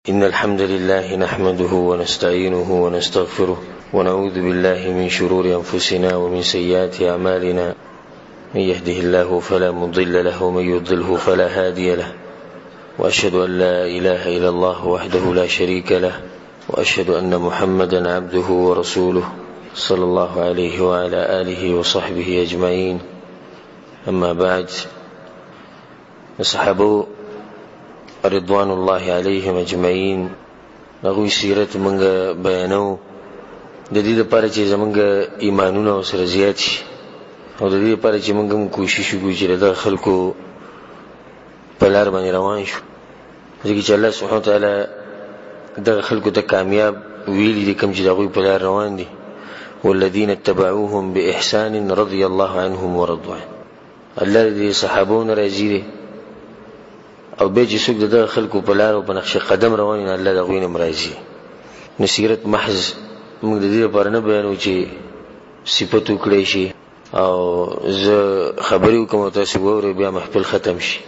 إن الحمد لله نحمده ونستعينه ونستغفره ونعوذ بالله من شرور أنفسنا ومن سيئات أعمالنا، من يهده الله فلا مضل له ومن يضله فلا هادي له، وأشهد أن لا إله إلا الله وحده لا شريك له، وأشهد أن محمدا عبده ورسوله صلى الله عليه وعلى آله وصحبه أجمعين. أما بعد، صحابو رضوان الله علیهم اجمعین هغوی سیرت مونږ بیانو د دې لپاره چې زمونږ ایمانونه ورسره زیات شي، او د دې لپاره چې مونږ هم کوشش وکړو چې د دغه خلکو په لار باندې روان شو، ځکه چې الله سبحانه وتعالی دغه خلکو ته کامیاب ویلي دي کوم چې د هغوی په لار روان دي، والذین اتبعوهم بإحسان رضی الله عنهم ورضوا عنه. الله دې صحابو نه راضي دی، او بیا چې څوک د دغه خلکو په لار او په نقش قدم روان وي، الله د هغوی نه هم راضي. نو سیرت محض موږ د دې لپاره نه بیانو چې صفت وکړی شي او زه خبرې وکړم او تاسو واورئ بیا محفل ختم شي.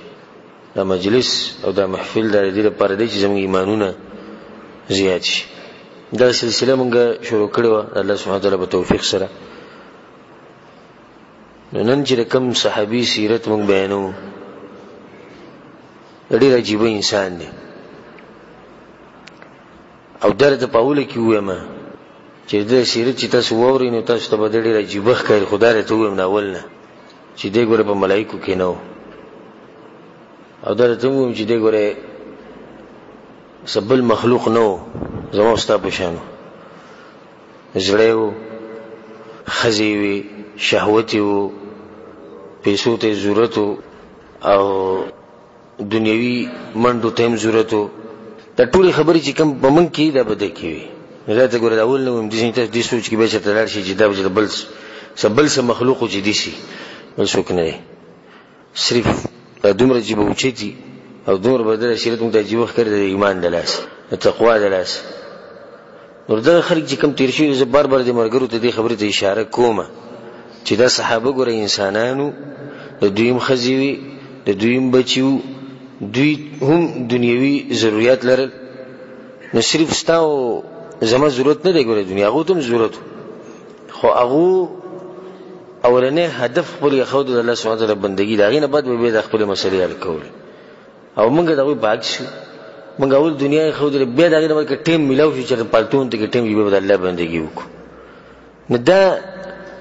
دا مجلس او دا محفل دا د دې لپاره دی چې زموږ ایمانونه زیات شي. دا سلسله موږ شروع کړې وه الله سبحانه وتعالی په توفیق سره. نو نن چې کوم صحابي سیرت موږ بیانو، ډېر عجیبه انسان دی، او درته په اوله کې ووایم چې د سیرت چې تاسو واورئ نو تاسو ته به ډېر عجیبه ښکاري، خو دا درته ووایم نه اول نه چې دی ګوره په ملایکو کې نه و، او دا درته ووایم چې دی ګوره څه بل مخلوق نه و، زما او ستا په شان و، زړی و، ښځې وې، شهوت یې و، پیسو ته یې ضرورت و، او دنیوي منډو ته هم ضرورت و. دا ټولې خبرې چې کوم په موږ کې دا به دی کې وي. نو دا ته ګوره دا اول نه وایم، داسې تاسو دې سوچ کې بیا چېرته لاړ شئ چې دا به چېرته بل څه بل څه مخلوق و چې داسې بل څوک نه دی، صرف دا دومره چې به اوچتي او دومره به دغه سیرت موږ ته عجیبه ښکاري د ایمان د لاسه، د تقوا د لاسه. نور دغه خلک چې کوم تېر شوي، زه بار بار دې ملګرو ته دې خبرې ته اشاره کوم چې دا صحابه ګوره انسانانو، د دوی هم ښځې وي، د دوی هم بچي وو، دوی هم دنیوي ضروریات لرل. نو صرف ستا او زما ضرورت نه دی ګوره دنیا، هغو ته هم ضرورت و، خو هغو اولنی هدف خپل یې ښود د الله سبحانه وتعالی بندګي، د هغې نه بعد به بیا د خپلې مسلې حل کولې. او موږ د هغوی په عکس شو، موږ اول دنیا یې ښودلې، بیا د هغې نه بعد که ټایم میلاو شي چېرته پالتون ته که ټایم وي بیا به د الله بندګي وکړو. نو دا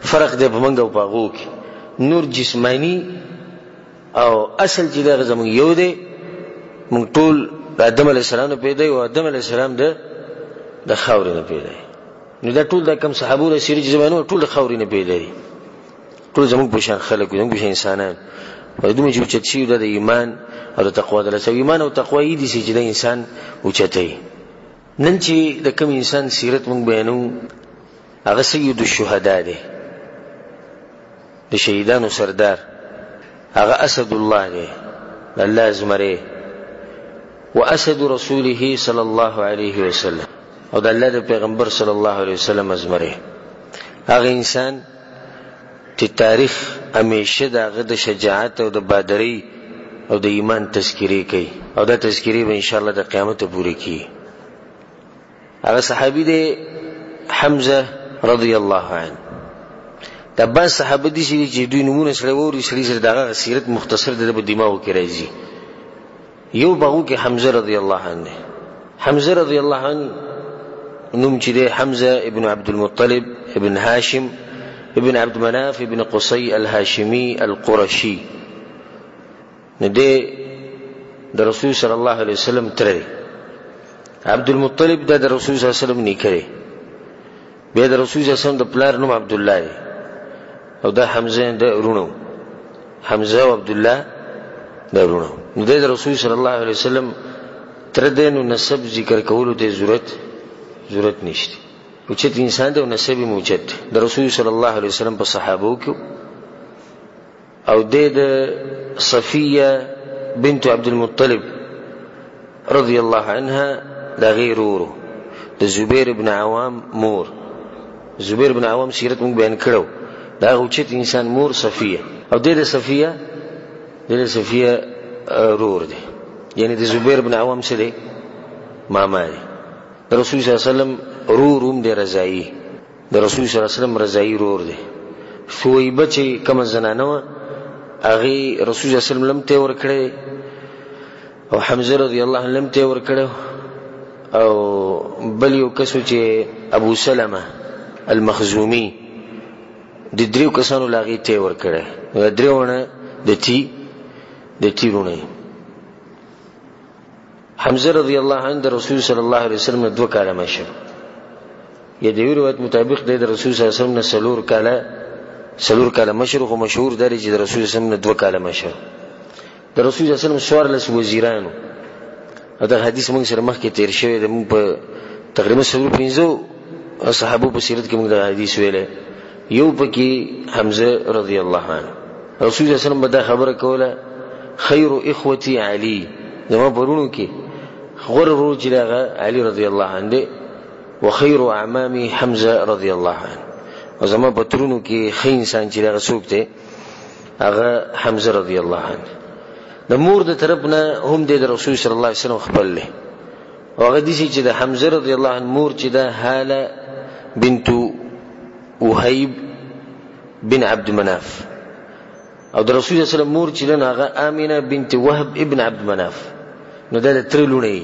فرق دی په موږ او په هغو کې. نور جسماني او اصل چې دی هغه زموږ یو دی، موږ ټول د آدم علیه السلام نه پیدا یو، آدم علیه السلام د خاورې نه پیدا دی. نو دا ټول دا کم صحابو د سیرت چې زمانو ټول د خاورې نه پیدا دي، ټول زموږ په شان خلک، زموږ په شان انسانان. او دومره چې اوچت شوي دا د ایمان او د تقوا د لاسه، ایمان او تقوا یې دي چې د انسان اوچتوي. نن چې د کوم انسان سیرت موږ بیانو هغه سید الشهدا دی، د شهیدانو سردار، هغه اسد الله دی، د الله زمری، و اسد رسوله صلی الله علیه وسلم، او د الله د پیغمبر صلی الله علیه وسلم زمری. هغه انسان چې تاریخ همیشه د هغه د شجاعت او د بادرۍ او د ایمان تذکرې کوي، او دا تذکرې به انشاءالله د قیامت پورې کیږي. هغه صحابي دی حمزه رضی الله عنه. دا بعض صحابه دي چې دوی نومونه سړی واوري، سړي سره د هغه سیرت مختصر د ده په دماغو کې راځي. یو په هغو کې حمزه رضی الله عنه دی. حمزه رضی الله عنه نوم چې دی حمزه ابن عبد المطلب ابن هاشم ابن عبد مناف ابن قصي الهاشمي القرشي. نو دی د رسول صلی الله علیه وسلم تره دی. عبد المطلب دا د رسول صلی الله علیه وسلم نیکه دی. بیا د رسول صلی الله علیه وسلم د پلار نوم عبد الله دی، او دا حمزه د وروڼو، حمزه او عبد الله د وروڼو. نو دی د رسول صلی الله علیه وسلم تره دی، نو نسب ذکر کولو ته ضرورت نشته. اوچت انسان دی او نسب یې اوچت دی. د رسول صلی الله علیه وسلم په صحابو کې، او دی د صفیه بنت عبد المطلب رضی الله عنها د هغې ورور، د زبیر بن عوام مور. زبیر بن عوام سیرت موږ بیان کړو، د هغه اوچت انسان مور صفیه، او دی د صفیه، دی د صفیه رور دی، یعنی د زبیر بن عوام څه دی؟ ماما دی. د رسول صلی الله علیه وسلم رور هم دی رضاعي، د رسول صلی الله علیه وسلم رضاعي رور دی. ثویبه چې کومه زنانه وه هغې رسول صلی الله علیه وسلم لم ته ورکړی او حمزه رضی الله عنه لم ته ورکړی او بل یو کس چې ابو سلمه المخزومی د دریو کسانو لاغې ته ورکړی. د دریو نه د تی رونه. حمزه رضی الله عنه د رسول صلی الله علیه وسلم نه 2 کاله مشر، یا د یو روایت مطابق دی د رسول صلی الله علیه وسلم نه څلور کاله مشر، خو مشهور دی چې د رسول صلی الله علیه وسلم نه 2 کاله مشر. د رسول صلی الله علیه وسلم 14 وزیرانو، او دا حدیث موږ سره مخکې تیر شوی دی، موږ په تقریبا څلور پنځو صحابو په سیرت کې موږ دا حدیث ویلی. یو پکې حمزه رضی الله عنه، رسول صلی الله علیه وسلم به دا خبره کوله خیر اخوتي علی، زما په وروڼو کې غوره ورور چې دی هغه علی رضی الله عنه دی، وخیر اعمامي حمزه رضی الله عنه، او زما په ترونو کې ښه انسان چې دی هغه څوک دی؟ هغه حمزه رضی الله عنه. د مور د طرف نه هم دی د رسول صلی الله علیه وسلم خپل دی، او هغه داسې چې د حمزه رضی الله عنه مور چې ده هاله بنت وهیب بن عبد مناف، او د رسول صلی الله علیه وسلم مور چې ده نو هغه آمنه بنت وهب ابن عبد مناف. نو دا د تره لوڼې،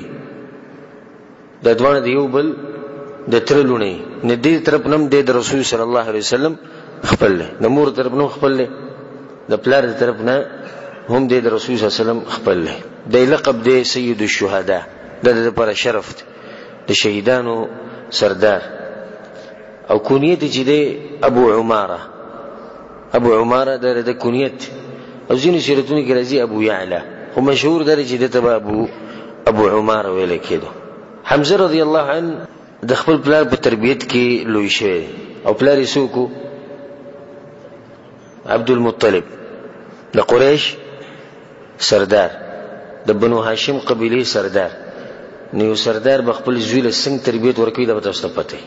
دا دواړه د یو بل د تره لوڼې. نو دې طرف نه هم دی د رسول صلی الله علیه وسلم خپل دی، د مور طرف نه هم خپل دی، د پلار د طرف نه هم دی د رسول صلی الله علیه وسلم خپل دی. دی لقب دی سید الشهدا، دا د لپاره شرف دی، د شهیدانو سردار. او کنیت چې دی ابو عماره، ابو عماره دا د کنیت، او ځینې سیرتونو کې راځي ابو یعلا، خو مشهور دا دی چې ده ته به ابو عماره ویل کېدو. حمزه رضی الله عنه د خپل پلار په تربیت کې لوی شوی دی، او پلار یې څوک و؟ عبد المطلب، د قریش سردار، د بنو هاشم قبیلې سردار. نو یو سردار به خپل زوی له څنګه تربیت ورکوي دا به تاسو ته پته وي،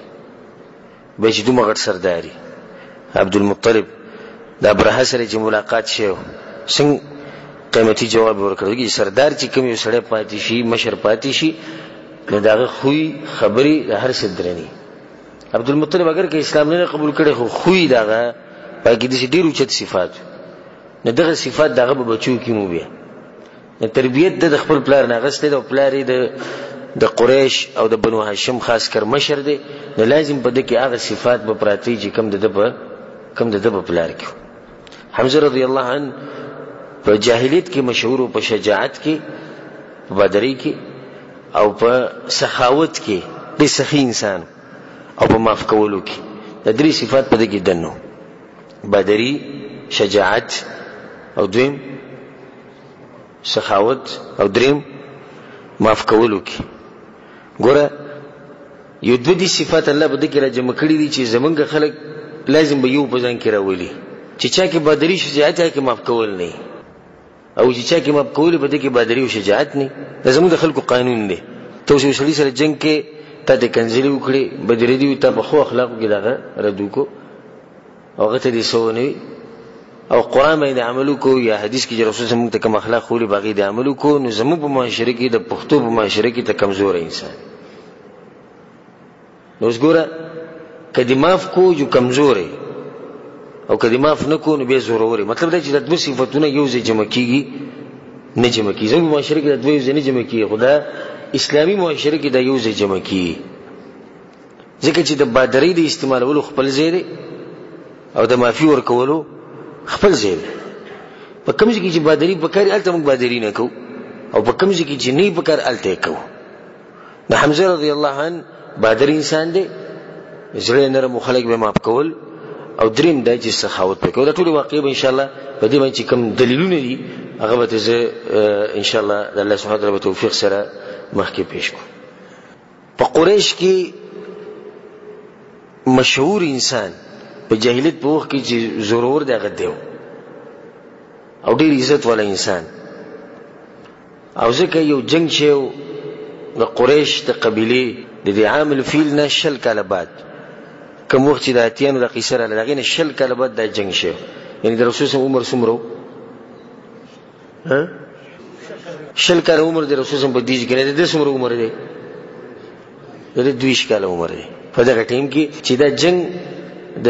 بیا چې دومره غټ سرداري عبدالمطلب د ابرهه سره چې ملاقات شوی څنګه قیمتي جواب ورکړ. چې سردار چې کوم یو سړی پاتې شي، مشر پاتې شي، نو د هغه خوی خبرې د هر څه درني. عبدالمطلب اګر که اسلام نه قبول کړي خو خوی د هغه پاکې داسې ډېر اوچت صفات، نو دغه صفات د هغه په بچو کې مو بیا د تربیت د خپل پلار نه اخیستی دی، او پلار یې د قریش او د بنو هاشم خاص کر مشر دی، نو لازم په ده کې هغه صفات به پراته وي چې کوم د ده په پلار کې. حمزه رضی الله عنه په جاهلیت کې مشهور و، په شجاعت کې، په بادرۍ کې، او په سخاوت کې، ډېر سخي انسان، او په معاف کولو کې. دا درې صفات په ده کې دننه، بادري، شجاعت، او دویم سخاوت، او دریم معاف کولو کې. ګوره یو دوه دي صفات الله په دې کې راجمع کړي دي چې زمونږ خلک لازم به یو په ځان کې راولي، چې چا کې بادري شجاعت چا کې معاف کول نه، او چې چا کې معاف کول په دې کې بادري او شجاعت نه. دا زمونږ د خلکو قانون دی. ته اوس یو سړي سره جنګ کې تا ته کنځلې وکړې، بدري دي، تا په ښو اخلاقو کې دغه رد وکړو، هغه ته دې څه ونه وي، او قرآن باندې عمل وکړو یا حدیث کې چې رسول صلی موږ ته کوم اخلاق ښوولي په هغې دې عمل وکړو، نو زموږ په معاشره کې د پښتو په معاشره کې ته کمزوری انسان. نو اوس ګوره که دې معاف کړو جو کمزوری، او که دې معاف نه کړو نو بیا زورور. مطلب دا چې دا دوه صفتونه یو ځای جمع کېږي نه جمع کېږي. زموږ په معاشره کې دا دوه یو ځای نه جمع کېږي، خو دا اسلامي معاشره کې دا یو ځای جمع کېږي، ځکه چې د بادرۍ د استعمالولو خپل ځای دی او د معافي ورکولو خپل ځای دی. په کوم ځای کې چې بادري پکار هلته موږ بادري نه کوو، او په کوم ځای کې چې نه وي پکار هلته یې کوو. د حمزه رضی الله عنه بادر انسان دی، زړه یې نرم و، خلک به معاف کول، او دریم دا چې سخاوت پرې کوي. دا ټولې واقعې به انشاءالله په دې باندې چې کوم دلیلونه دي هغه به زه انشاءالله د الله سبحانه وتعالی په توفیق سره مخکې پیش کړم. په قریش کې مشهور انسان په جاهلیت په وخت کې چې زورور دی هغه دی او ډېر عزت والا انسان، او ځکه یو جنګ چې د قریش د قبیلې د دې عام الفیل نه 20 کاله بعد، کوم وخت چې د اتیانو د قیصه راغله د هغې نه 20 کاله بعد دا جنګ شو. یعنې د رسول صلی عمر څومره و؟ 20 کاله عمر د رسول صلی په دې کې نه د څومره عمر دی؟ د ده 22 کاله عمر دی په دغه ټایم کې چې دا جنګ د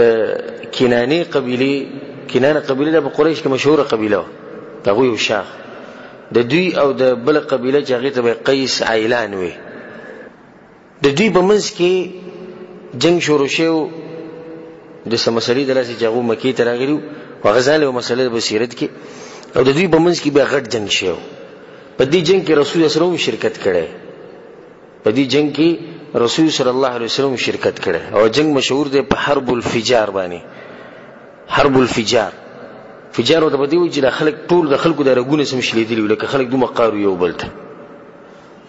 کنانې قبیلې، کنانه قبیله ده په قریش کې مشهوره قبیله وه، د هغوی یو شاخ د دوی او د بله قبیله چې هغې ته به قیس عیلان وي، د دوی په منځ کې جنګ شروع شوی و. د څه مسلې د لاسه چې هغو مکې ته راغلي وو، هغه ځان له یوه مسله ده په سیرت کې، او د دوی په منځ کې بیا غټ جنګ شوی و. په دې جنګ کې رسول الله هم شرکت کړی، په دې جنګ کې رسول صلی الله علیه وسلم شرکت کړی، او جنګ مشهور دی په حرب الفجار باندې. حرب الفجار، فجار ورته په دې وایي چې دا خلک ټول د خلکو د رګونه سم شلېدلي وي، لکه خلک دومره قار یو بل ته.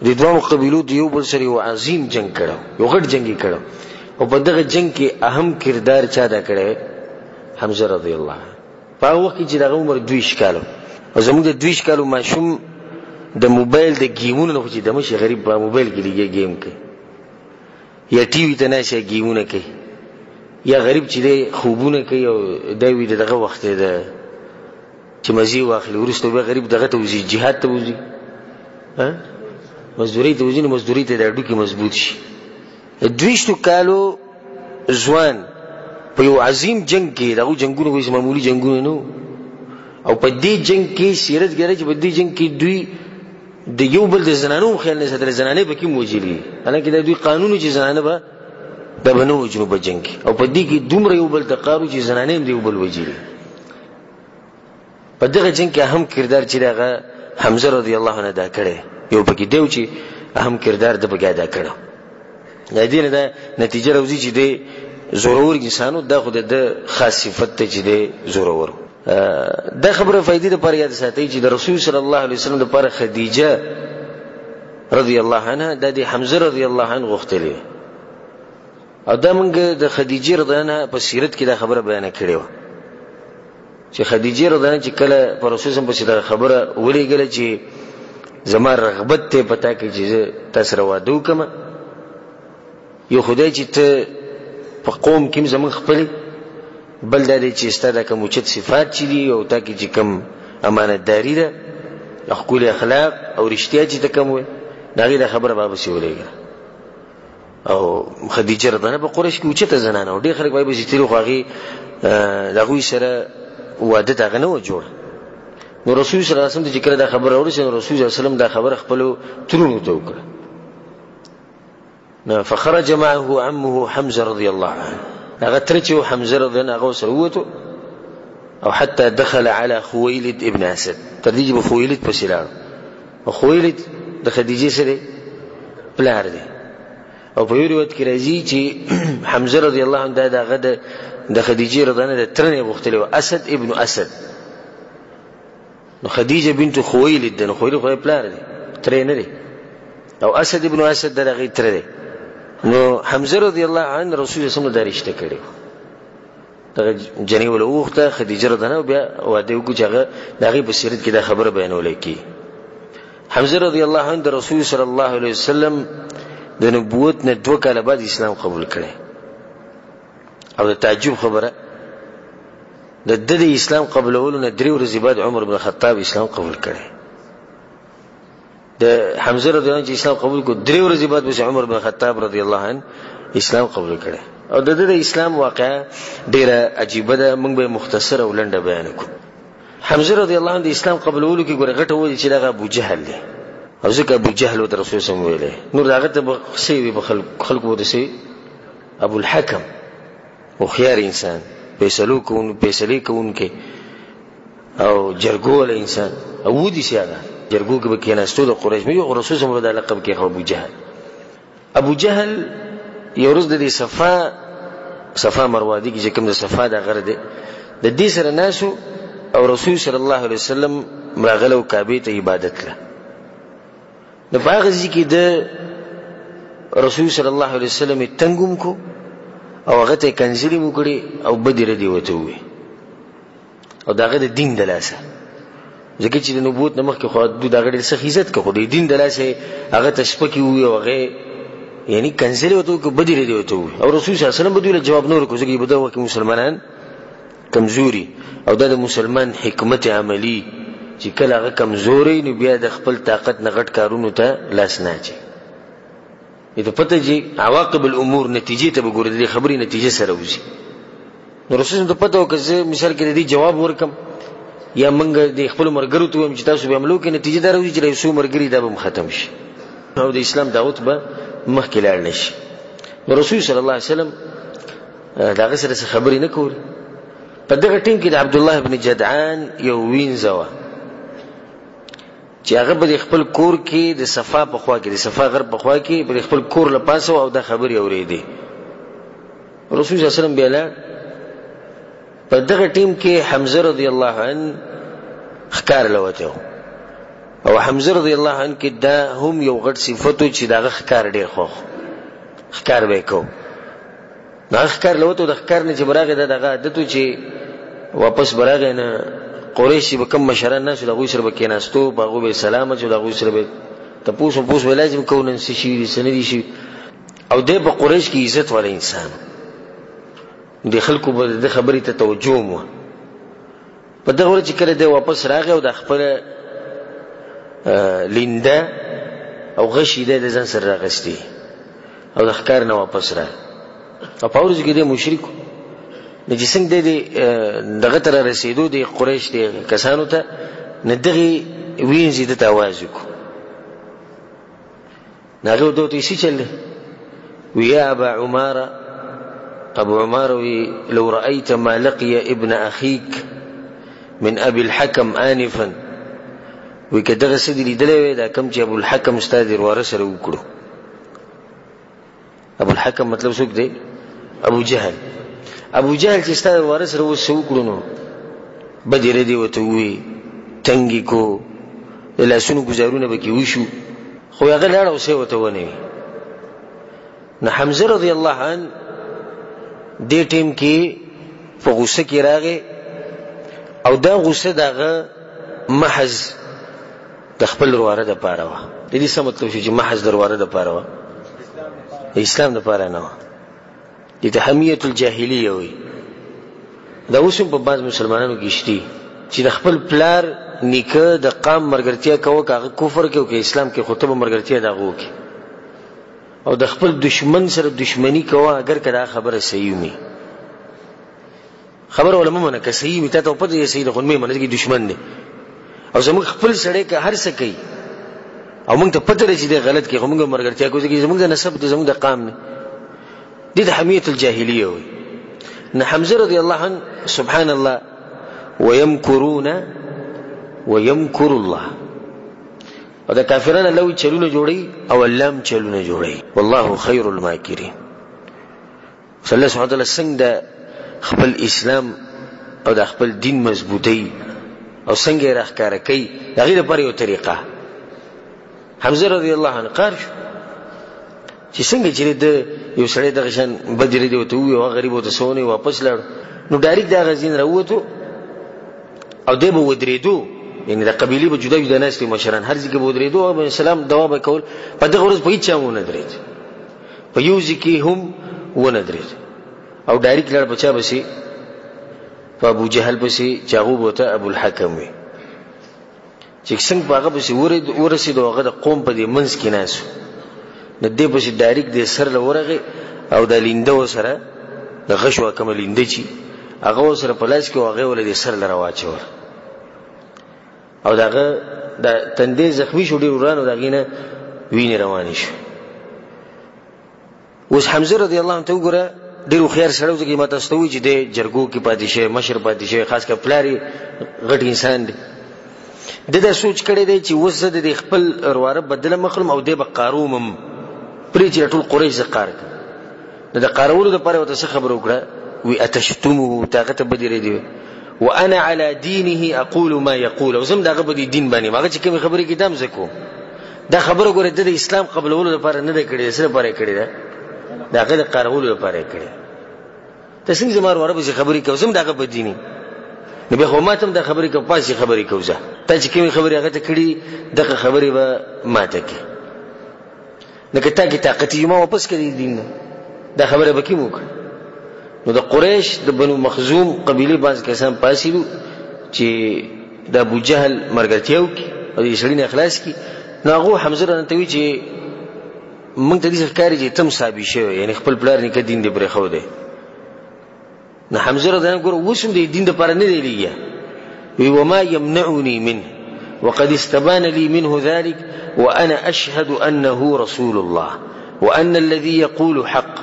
د دواړو قبیلو د یو بل سره یو عظیم جنګ کړو، یو غټ جنګ یې کړو، او په دغه جنګ کې اهم کردار چا ادا کړی؟ حمزه رضی الله عنه. په هغه وخت کې چې د هغه عمر 22 کالو، او زموږ د 22 کالو ماشوم د موبایل د ګیمونو نه خو چې دمه شي، غریب په موبایل کې لګیا ګیم کوي، یا ټي وي ته ناست یا ګیمونه کوي، یا غریب چې دی خوبونه کوي، او دی وي د دغه وخت دی د چې مزې واخلي، وروسته بیا غریب دغه ته وځي، جهاد ته وځي، مزدورۍ ته وځي، نو مزدورۍ ته د هډوکي مضبوط شي. د 22 کالو ځوان په یو عظیم جنګ کې، د هغو جنګونو خو هېڅ معمولي جنګونه نه وو، او په دې جنګ کې سیرت کې راځي چې په دې جنګ کې دوی د یو بل د زنانو هم خیال نه ساتل، زنانې پکې هم وژلي، حالانکه دا دوی قانون و چې زنانه به دا به نه وژنو په جنګ کې، او په دې کې دومره یو بل ته قار و چې زنانې هم د یو بل وژلي. په دغه جنګ کې اهم کردار چې هغه حمزه رضی الله عنه ادا کړی، یو پکې دی چې اهم کردار د پکې ادا کړو. د دې نه دا نتیجه راوځي چې دی زورور انسانو، دا خو د خاص صفت ته چې دی زورور. دا خبره فائدې لپاره یاد ساتئ چې د رسول صلی الله علیه وسلم لپاره خدیجه رضی الله عنها د دې حمزه رضی الله عنه غوښتلې، او دا موږ د خدیجې رضی الله عنها په سیرت کې دا خبره بیان کړې وه چې خدیجې رضی الله عنها چې کله پر رسول صلی الله علیه خبره ولېږله چې زما رغبت ته پتا کې چې زه تا سره واده وکړم، یو خدای چې ته په قوم کې زمونږ خپلې، بل دا دی چې ستا دا کوم اوچت صفات چې دي او تا کې چې کوم امانتداري ده، ښکلي اخلاق او رښتیا چې ته کوم وایې، د هغې دا خبره به پسې ولېږله. او خدیجه رضی الله په قریش کې اوچته زنانه وه، ډېر خلک به یې پسې تللي، خو هغې د هغوی سره واده ته هغه نه وه جوړه. نو رسول صلی الله علیه وسلم ته چې کله دا خبره ورسېده، نو رسول صلی الله علیه وسلم دا خبره خپلو ترونو ته وکړه. نو فخرج معه عمه حمزه رضی الله عنه، هغه تره چې حمزه رضی الله عنه هغه سره ووتو، او حتی دخل على خویلد ابن اسد، تر دې چې په خویلد پسې لاړو. او خویلد د خدیجې سره پلار دی. او په یو روایت کې راځي چې حمزه رضی الله عنه دا د هغه د خدیجې رضی الله عنها د تره نه یې غوښتلی و، اسد ابن اسد. نو خدیجه بنت خویلد ده، نو خویلد خو یې پلار دی، تره یې نه دی، او اسد ابن اسد د هغې تره دی. نو حمزه رضی الله عنه رسول الله صلی الله علیه وسلم دا رشته کړې وه، دغه جنۍ وله وغوښته خدیجه رضی الله عنها، بیا واده وکړو چې هغه د هغې په سیرت کې دا خبره بیانولی کېږي. حمزه رضی الله عنه د رسول صلی الله علیه وسلم د نبوت نه 2 کاله بعد اسلام قبول کړی، او د تعجب خبره د ده د اسلام قبلولو نه 3 ورځې بعد عمر بن خطاب اسلام قبول کړی. د حمزه رضی الله عنه چې اسلام قبول کړ، 3 ورځې بعد پسې عمر بن خطاب رضی الله عنه اسلام قبول کړی. او د ده د اسلام واقعه ډېره عجیبه ده، موږ به یې مختصر او لنډه بیان کړو. حمزه رضی الله عنه د اسلام قبلولو کې ګوره غټه وجه چې دغه ابو جهل دی، او ځکه ابو جهل ورته رسول صلی الله علیه وسلم ویلی، نور هغه ته به څه وي، په خلکو به ورته څه وي، ابو الحکم، هوښیار انسان، فیصلې کوونکی او جرګو والا انسان، او ودي سي هغه جرګو کې به کېناستو د قریش مې یو رسول صلی الله علیه لقب کې ابو جهل. ابو جهل یو ورځ د دې صفا مروه دی چې کوم د صفا د غره دی، د دې سره ناسو او رسول صلی الله علیه وسلم راغلو کعبې ته عبادت له. نو په هغه ځای کې د رسول صلی الله علیه وسلم یې تنګ هم کړو او هغه ته یې کنځلې هم وکړې او بدې ردې ورته وویې، او د هغه د دین د لاسه، ځکه چې د نبوت نه مخکې خو دوی د هغه ډېر سخت عزت کوي، خو د دین د لاسه یې هغه ته سپکې وویې او هغه یعنی کنځلې ورته وکړې، بدې ردې ورته وویې، او رسول صلی الله علیه وسلم به دوی له جواب نه ورکړو، ځکه چې په دغه وخت کې مسلمانان کمزوري، او دا د مسلمان حکمت عملی چې کله هغه کمزوري نو بیا د خپل طاقت نه غټ کارونو ته لاس نه اچوي. دې ته پته چې عواقب الامور نتیجې ته به ګوري، د دې خبرې نتیجه سره وځي. نو رسول ته پته و که زه مثال کې د دې جواب ورکم یا موږ د خپلو ملګرو ته ووایم چې تاسو به عملو کې نتیجه دا راوځي چې د یو څو ملګري دا به هم ختم شي او د اسلام دعوت به مخکې لاړ نه شي. نو رسول صلی الله علیه وسلم د هغه سره څه خبرې نه کولې. په دغه ټیم کې د عبدالله بن جدعان یو وینځه وه چې هغه به د خپل کور کې د صفا په خوا کې، د صفا غر په خوا کې به د خپل کور له پاسه او دا خبرې اورېدې. رسول صلی الله علیه وسلم بیا لاړ. په دغه ټیم کې حمزه رضی الله عنه ښکار له وتی او حمزه رضی الله عنه کې دا هم یو غټ صفت و چې د هغه ښکار ډېر خوښ، ښکار به یې کوو. د هغه ښکار له وتو، د ښکار نه چې به راغی دا د هغه عادت و چې واپس به راغی نه قریش چې به کوم مشران ناست وو د هغوی سره به کښېناستو، په هغوی به یې سلام اچو، د هغوی سره به یې تپوس وپوس به لازم کوو نن څه شوي دي څه نه دي شوي. او دی په قریش کې عزت والا انسان، د خلکو به د ده خبرې ته توجه هم وه. په دغه ورځ چې کله دی واپس راغی او د خپله لینده او غشي دی د ځان سره راغستی او د ښکار نه واپس راغی او په ورځ کې دی مشرک نو چې څنګه دی دغه ته رارسېدو د قریش د کسانو ته، نو دغې وینځې ده ته اواز وکړو. نو هغې ورته وویل څه چل دی؟ وی یا ابا عماره، ابو عماره وی لو رأيت ما لقي ابن اخيك من ابي الحكم آنفا، وی که دغه څه دې لیدلی وی دا کوم چې ابو الحکم ستا د وروره سره وکړو. ابو الحکم مطلب څوک دی؟ ابو جهل. ابو جهل چې ستا د وروره سره اوس څه وکړو نو بدې ردې ورته ووایي، تنګې کو، د لاسونو ګزارونه به کې وشو، خو هغه لاړ او څه یې ورته ونه وي. نو حمزه رضی الله عنه دې ټیم کې په غوسه کې راغی او دا غوسه د هغه محض د خپل ورواره دپاره وه. د دې څه مطلب شو چې محض د ورواره دپاره وه، د اسلام دپاره نه وه. دې ته حمیت الجاهلیه وایي. دا اوس هم په بعض مسلمانانو کې شته چې د خپل پلار نیکه د قام مرګرتیا کوه، که هغه کفر کې او که اسلام کې، خو ته به مرګرتیا د هغه وکړې، او د خپل دشمن سره دشمنی کوه اگر که دا خبره صحیح وي. خبره ولا مه منه که صحیح وي، تا ته پته یې صحیح ده، خو مه منه ځکه دشمن دی. او زموږ خپل سړی که هر څه کوي او موږ ته پته ده چې دی غلط کوي، خو موږ مرګرتیا کوو ځکه زموږ د نسب دی، زموږ د قام دی. دې ته حمیت الجاهلیه وایي. نو حمزه رضی الله عنه سبحان الله، ويمکرون ويمکر الله، او د کافرانو الله وایي چلونه جوړوي او الله هم چلونه جوړوي، والله خیر الماکرین. صلی الله سبحانه وتعالی څنګه د خپل اسلام او د خپل دین مضبوطی او څنګه یې راښکاره کوي، د هغې لپاره یو طریقه. حمزه رضی الله عنه قار شو چې څنګه چې د یو سړی دغه شان بدې ردې ورته ووایي او هغه غریب ورته څه ونه واپس لاړ. نو ډایرک د هغه ځین راووتو او دی به ودرېدو، یعنې د قبیلې به جدا جدا ناست وي مشران، هر ځای کې به ودرېدو او به سلام دوا به کول. په دغه ورځ په هېچا هم ونه درېد، په یو ځای کې هم ونه درېد او ډایرک لاړ په چا پسې؟ په ابو جهل پسې چې هغه به ورته ابو الحکم وي. چې څنګه په هغه پسې ورسېد او هغه د قوم په دې منځ کې ناست و، نو دې پسې ډایرک دې سر له ورغی او دا لینده ورسره د غشو کومه لینده چې هغه ورسره په لاس کې و، هغه یې ورله دې سر له راواچوله او د هغه د تندې زخمي شو، ډېر وران او د هغې نه وینې روانې شوې. اوس حمزه رضی الله عنه ته وګوره، ډېر هوښیار سړی و، ځکه ما تاسو ته وویل چې دی جرګو کې پاتې شوی، مشر پاتې شوی، خاص کر پلار یې غټ انسان دی. ده دا سوچ کړی دی چې اوس زه د دې خپل ورواره بدله مخلم او دی به قارومم، پرې چې ټول قریش زه قار کړم. نو د قارولو دپاره یې ورته څه خبره وکړه؟ وی اتشتمه، ته هغه ته بدې ردې وې، وانا على دينه اقول ما يقول، او زه هم د هغه په دې دین باندې یم، هغه چې کومې خبرې کوي دا هم زه کوم. دا خبره ګوره ده د اسلام قبلولو لپاره نه ده کړې، څه لپاره یې کړې ده؟ د هغه د قارولو لپاره یې کړې. ته څنګه زما وروره پسې خبرې کوې، زه هم د هغه په دین یم، نو بیا خو ما ته هم دا خبرې کوه، پاسې خبرې کوه، ځه تا چې کومې خبرې هغه ته کړي دغه خبرې به ما ته کوې. نو که تا کې طاقت یې ما واپس کړې دین نه، دا خبره به کوم وکړه. نو د قریش د بنو مخزوم قبیلې بعض کسان پاڅېدو چې د ابو جهل ملګرتیا وکړي او د سړي نه خلاص کړي. نو هغو حمزه رضی ته وویل چې موږ ته داسې ښکاري چې ته هم صابي شوی، یعنې خپل پلار نیکه دین دې پرېښودی. نو حمزه رضی الله عنه ګوره اوس هم د دین دپاره نه دی لګیا. وی وما يمنعني منه وقد استبان لي منه ذلك وأنا أشهد أنه رسول الله وأن الذي يقول حق.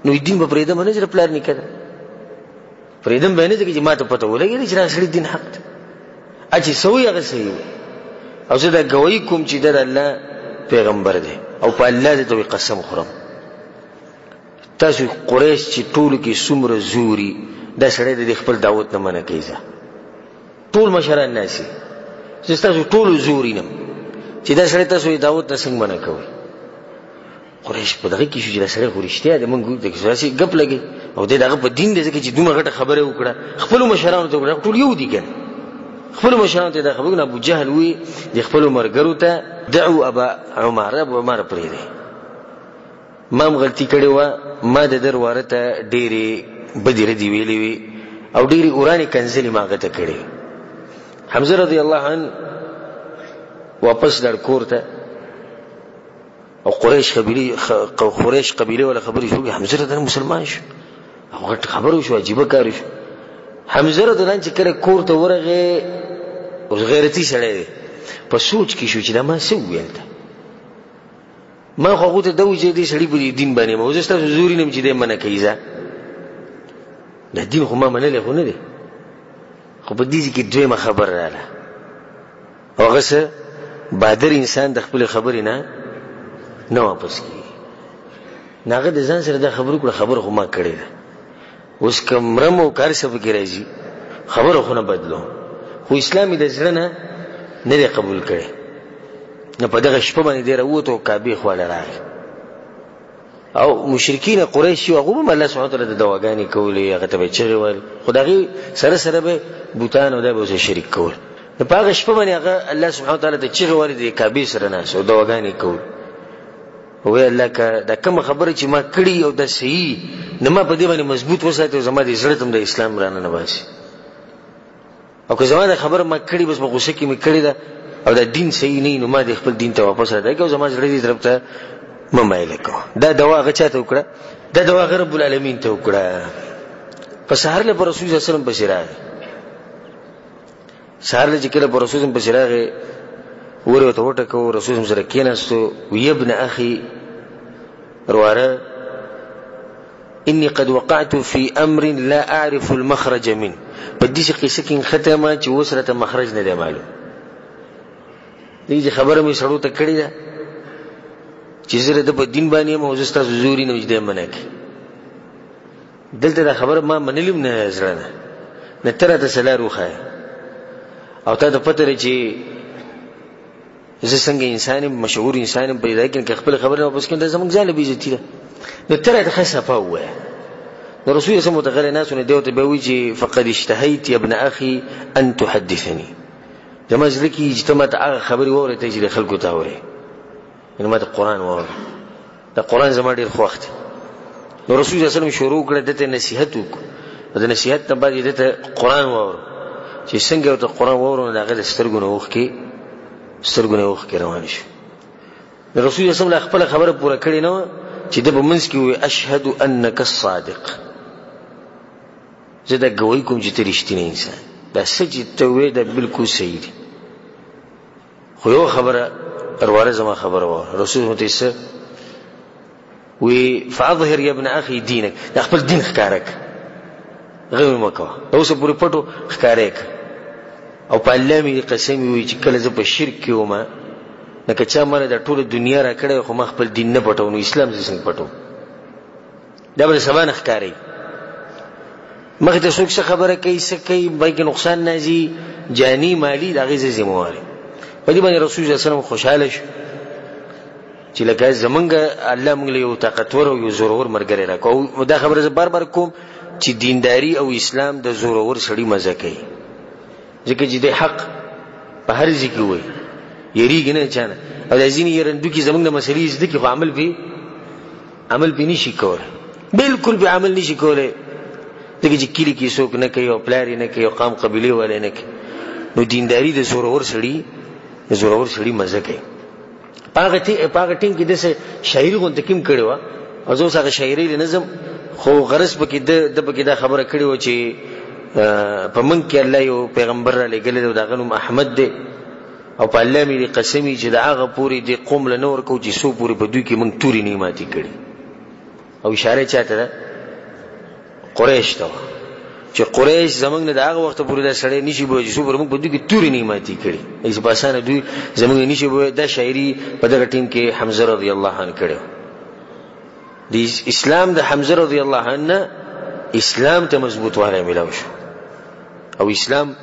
نو دین به پرېږدم نه چې پلار نیکه ده، پرېږدم به نه ځکه چې ما ته پته ولګېده چې دا سړي دین حق دی، چې څه وایي هغه صحیح وایي، او زه دا ګواهي کوم چې دا د الله پیغمبر دی، او په الله دې ته قسم خورم. تاسو قریش چې ټولو کې څومره زوري، دا سړی د خپل دعوت نه منع کوي. ځه ټول مشران ناست زه ستاسو ټولو زوري نم چې دا سړی تاسو یې دعوت نه څنګه منع کوئ؟ قریش په دغه کې شو چې دا سړی خو رښتیا دی، مونږ د داسې ګپ لګي او دی د هغه په دین دی، ځکه چې دومره غټه خبره یې وکړه خپلو مشرانو ته وکړه، ټول یو دي که نه، خپلو مشرانو ته دا خبره وکړه. ابو جهل وویل د خپلو ملګرو ته دعو ابا عماره، ابو عماره پرېږدئ، ما هم غلطي کړې وه، ما د ده ورواره ته ډېرې بدې ردې ویلې وې او ډېرې اورانې کنځلې ما هغه ته کړې. حمزه رضی الله عنه واپس لاړ کور ته، او قریش قبیلې والا خبرې شروع کړې. حمزه رضی الله مسلمان شو او غټ خبر وشو، عجیبه کار وشو. حمزه رضی الله چې کله کور ته ورغی، اوس غیرتي سړی دی، په سوچ کې شو چې دا ما څه وویل ته، ما خو هغو ته دا وویل چې دې سړي په دې دین باندې یم، زه ستاسو زوري نه یم چې دی منع کوي. ځه دا دین خو ما منلی خو نه دی. خو په دې ځای کې دویمه خبره راغله، او هغه څه بادر انسان د خپلې خبرې نه نه واپس کېږي. نو هغه د ځان سره دا خبره وکړه، خبره خو ما کړې ده، اوس که مرم او که هر څه پکې راځي خبره خو نه بدلوم، خو اسلام یې د زړه نه نه دی قبول کړی. نو په دغه شپه باندې دی راووت او کعبې خواله راغی، او مشرکین قریش یو هغه هم الله سبحانه وتعالی ته دعاګانې کولې، هغه ته به یې چغې وهلې، خو د هغې سره سره به بوتان او دا به ورسره شریک کول. نو په هغه شپه باندې هغه الله سبحانه وتعالی ته چغې وهلې، د کعبې سره ناست او دعاګانې کولې. وی الله که دا کومه خبره چې ما کړې او دا صحیح نو ما په دې باندې مضبوط وساتې او زما دې زړه ته هم د اسلام رانه نه باسي، او که زما دا خبره ما کړې بس په غوسه کې مې کړې ده او دا دین صحیح نه نو ما دې خپل دین ته واپس راځي او زما زړه دې طرف ته مه مایله کوه. دا دوا هغه چاته وکړه؟ دا دوا هغه رب العالمین ته وکړه. په سهار له رسول الله صلی الله علیه وسلم پسې راغی، سهار له چې کله په رسول پسې راغی ور ورته وټکو، رسول سره کېناستو، وی ابن اخي رواره انی قد وقعت فی امر لا اعرف المخرج من، په دې قصه کې ختمه چې اوس راته مخرج نه دی معلوم. دې خبره مې سړو ته کړې ده چې زه د په دین باندې یم او زه ستاسو زوري نه وجدې منه کې دلته دا خبره ما منلیم نه زړه نه نه ته راته څه لار وښایه او تا ته پته ده چې زه څنګه انسان یم، مشهور انسان یم په دې کې که خپله خبره نه واپس کړم دا زموږ ځان له بېعزتي ده، نو ته راته ښه صفا ووایه. نو رسول الله ورته غلی ناست و، نو دی ورته بیا وایي چې فقد اشتهیت یا ابن اخي ان تحدثني، زما زړه کېږي چې ته ما ته هغه خبرې واورې ته چې د خلکو ته اورې، یعنې ما ته قرآن واوره، دا قرآن زما ډېر خوښ دی. نو رسول الله صلی الله علیه وسلم شروع کړه، ده ته نصیحت وکړو، د نصیحت نه بعد یې ده ته قرآن واوره، چې څنګه ورته قرآن واوره نو د هغه د سترګو نه اوښکې سترګو نه اوښکې روانې شوې. نو رسول الله صلی الله علیه وسلم خپله خبره پوره کړې نه وه چې ده په منځ کې وویل اشهد انک الصادق، زه دا ګواهي کوم چې ته رښتینی انسان، دا څه چې ته وایې دا بالکل صحیح دي، خو یو خبره ارواره زما خبره وه. رسول الله ته څه وی فاظهر یا ابن اخي دینک، دا خپل دین ښکاره کړه، غم مه کوه، دا اوسه پورې پټو ښکاره یې کړه. او په الله مې قسم وي چې کله زه په شرک کې وم نو که چا ماله دا ټوله دنیا راکړې خو ما خپل دین نه پټوم، نو اسلام زه څنګه پټوم؟ دا به سبا نه ښکاري. مخې ته څوک څه خبره کوي څه کوي به کې نقصان نه ځي جاني مالي د هغې زه ذمهوار یم. په دې باندې رسول الله صلی الله علیه وسلم خوشحاله شو چې لکه زمونږ الله موږ له یو طاقتور او یو زورور ملګری راکړو. او دا خبره زه بار بار کوم چې دینداري او اسلام د زورور سړي مزه کوي، ځکه چې د حق په هر ځای کې وایي، یریږي نه چا نه. او دا ځینې یرندوکي زمونږ د مسلې زده کړي خو عمل پرې عمل پرې نشي کولی، بالکل پرې عمل نشي کولی، ځکه چې کلي کې څوک نه کوي او پلار یې نه کوي او قام قبیلې والے نه کوي. نو دینداري د زورور سړي د زورور سړي مزه کوي. په هغه ټیم کې داسې شاعري غونته کوم کړې وه، او زه اوس هغه شاعري له نه ځم، خو غرض پکې ده پکې دا خبره کړې وه چې په موږ کې الله یو پیغمبر را لېږلی دی او د هغه نوم احمد دی، او په الله مې دې قسم وي چې د هغه پورې دې قوم له نه ورکوو چې څو پورې په دوی کې موږ تورې نه ماتې کړي. او اشاره چا ته ده؟ قریش ته وه چې قریش زمونږ نه د هغه وخته پورې دا سړی نشي بوی چې څو پورې موږ په دوی کې تورې نه ماتې کړي، هېڅ په اسانه دوی زمونږ نه نشي بوی. دا شاعري په دغه ټیم کې حمزه رضی الله عنه کړې وه. د اسلام د حمزه رضی الله عنه اسلام ته مضبوطوالی میلاو شو، او اسلام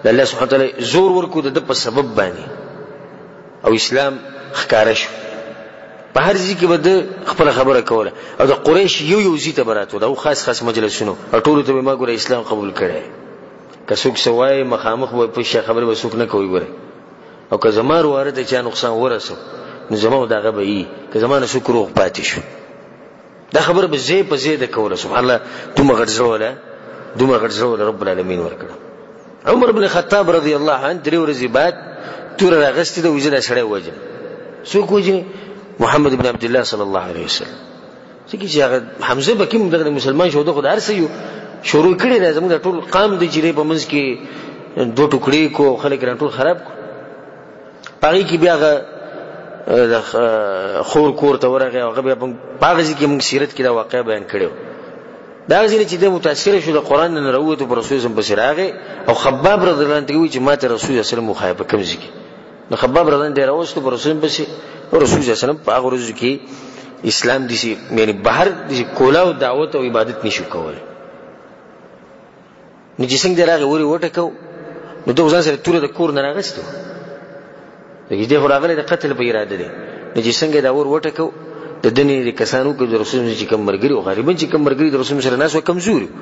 د الله سبحانه وتعالی زور ورکو د ده په سبب باندې، او اسلام ښکاره شو. په هر ځای کې به ده خپله خبره کوله، او د قریش یو یو ځای ته به راتلو، دا خاص خاص مجلسونو، او ټولو ته به ما ګوره اسلام قبول کړی، که څوک څه وایي مخامخ به په شي خبرې به څوک نه کوي ګوره، او که زما ورواره ته چا نقصان ورسو نو زما او د هغه به یي، که زما نه څوک روغ پاتې شو. دا خبره به ځای په ځای ده کوله. سبحان الله، دومره غټ زړه وله، دومره غټ زړه وله رب العالمین ورکړه. عمر بن خطاب رضی الله عنه درې ورځې بعد توره راغستې ده، وایي زه دا سړی وژنم. څوک وژني؟ محمد بن عبد الله صلی الله علیه وسلم. ځکه چې هغه حمزه به کوم دغه مسلمان شو، ده خو د هر څه یو شروع کړی دی، زموږ د ټول قام دی چې دی په منځ کې دوه ټوکړې کو، خلک را ټول خراب کو. په هغې کې بیا هغه د خور کور ته ورغی، او هغه بیا په هغه ځای کې موږ سیرت کې دا واقعه بیان کړې وه. دا هغه ځای نه چې دی متاثر شو د قرآن نه راووتو، پر رسول الله پسې راغی، او خباب رضی الله عنه ته وویل چې ما ته رسول الله صلی الله علیه وسلم وښایه په کوم ځای کې. نو خباب رضی الله عنه دی راوستو پر رسول پسې، او رسول الله صلی الله علیه وسلم په هغه ورځو کې اسلام داسې یعنې بهر داسې کولا او دعوت او عبادت نشو کولی. نو چې څنګه دی راغی ور یې وټکو، نو ده ځان سره توره د کور نه راغستو، ځکه دی خو راغلی د قتل په اراده دی. نو چې څنګه دا ور وټکو، د ده نه د کسانو کې د رسول چې کوم ملګري او غالبا چې کوم ملګري د رسول سره ناست وه کمزوري وو،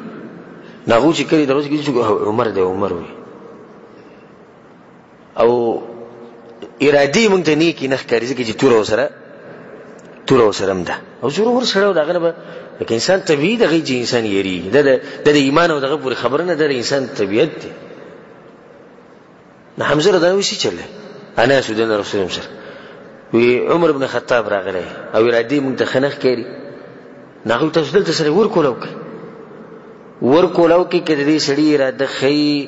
نو هغو چې کلي د رسول کې چې عمر دی، عمر وي، او ارادې مونږ ته نیکې نه ښکاري، ځکه چې توره ورسره، توره ورسره هم ده، او زورور سړی و، د هغه نه به لکه انسان طبیعي دغه چې انسان یېرېږي، دا د ایمان او دغه پورې خبره نه ده، د انسان طبیعت دی. نو حمزه رضی الله عنه څه چل دی؟ انا شو د رسول سره وی عمر بن خطاب راغلی او ارادې مونږ ته ښه نه ښکاري. نو هغوی تاسو دلته سره ور کولاو کړئ، ور کولاو کې که د دې سړي اراده ښه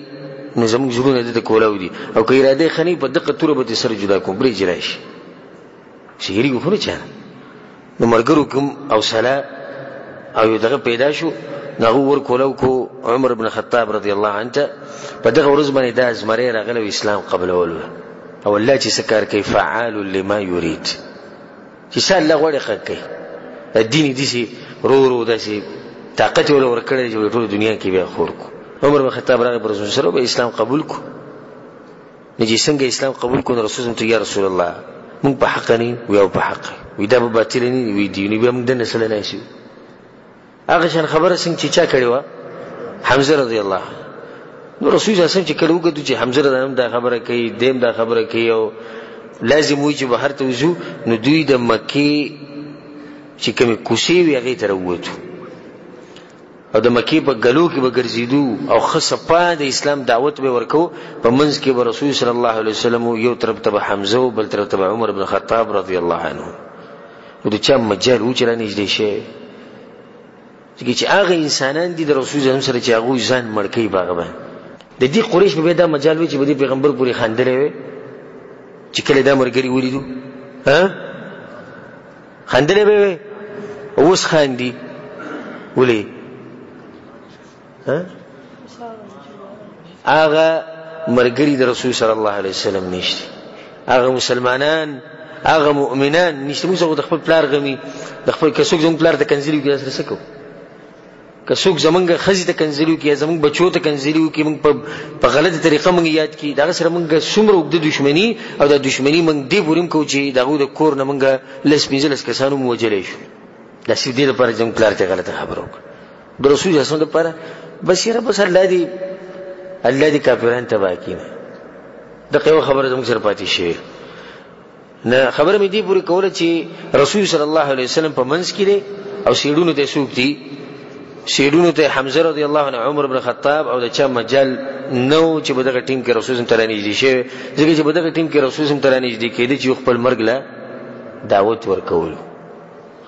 نو زموږ زړونه ده ته کولاو دي، او که اراده ښه نه په دقه توره به ترې سره جدا کوم، پرې چې راشي چې یېرېږي خو نه چا نه. نو ملګرو کوم حوصله او یو دغه پیدا شو، نو هغه ور کولاو کو عمر بن خطاب رضی الله عنه ته. په دغه ورځ باندې دا زمری راغلی او اسلام قبلولو، او الله چې څه کار کوي فعال لما یرید، چې څه الله غواړي هغه کوي. دا دین داسې رو رو داسې طاقت یې ورله ورکړی چې ټوله دنیا کې بیا خور کو. عمر بن خطاب راغی پر رسول سره به اسلام قبول کو. نو چې څنګه اسلام قبول کو، نو رسول ته یا رسول الله مونږ په حق نه یو، او په حق وي، دا به باطل نه وي، دی نو بیا مونږ دنه سره نه شو. هغه شان خبره څنګه چې چا کړې وه حمزه رضی الله عنه. نو رسول الله چې کله وکړو چې حمزه رضی الله دا خبره کوي، دیم دا خبره کوي، او لازم وي چې بهر ته وځو، نو دوی د مکې چې کومې کوڅې وې هغې ته راووتو، او د مکې په ګلو کې به ګرځېدو، او ښه صفا د اسلام دعوت به ورکو. په منځ کې به رسول صلی الله علیه وسلم یو طرف ته به حمزه و، بل طرف ته به عمر بن خطاب رضی الله عنه. نو د چا مجال و چې رانږدې شي، ځکه چې هغه انسانان دي د رسول الله سره چې هغوی ځان مړ کوي په هغه باندې. د دې قریش به دا مجال وي چې په دې پیغمبر پورې خندلی وي چې کله دا ملګري ولیدو، ها خندلی به وي، اوس خاندي ولې؟ ها هغه مرګري د رسول صلی الله علیه وسلم نشته، هغه مسلمانان، هغه مؤمنان نشته. موږ د خپل پلار غمي، د خپل که څوک زموږ پلار ته کنځلې وکړي سره څه کوو؟ که څوک زمونږ ښځې ته کنځلې وکړي یا زمونږ بچو ته کنځلې وکړي، موږ په غلطه طریقه موږ یاد کړي، د هغه سره موږ څومره اوږده دښمني، او دا دښمني موږ دې پورې هم کوو چې د هغو د کور نه موږ لس پنځلس کسان هم وژلی شو. دا صرف دې لپاره چې زموږ پلار ته غلطه خبره وکړه. د رسول الله صلی الله علیه وسلم لپاره بس یاره بس الله دې، الله دې کافران تباه کړي. نه دغه یوه خبره زموږ سره پاتې شوې نه. خبره مې دې پورې کوله چې رسول صلی الله علیه وسلم په منځ کې دی، او سیډونو ته څوک دي؟ سیډونو ته حمزه رضی الله عنه، عمر بن خطاب، او د چا مجال نه و چې په دغه ټیم کې رسول ته رانږدې شوی، ځکه چې په دغه ټیم کې رسول ته رانږدې کېده چې خپل مرګ له دعوت ورکولو،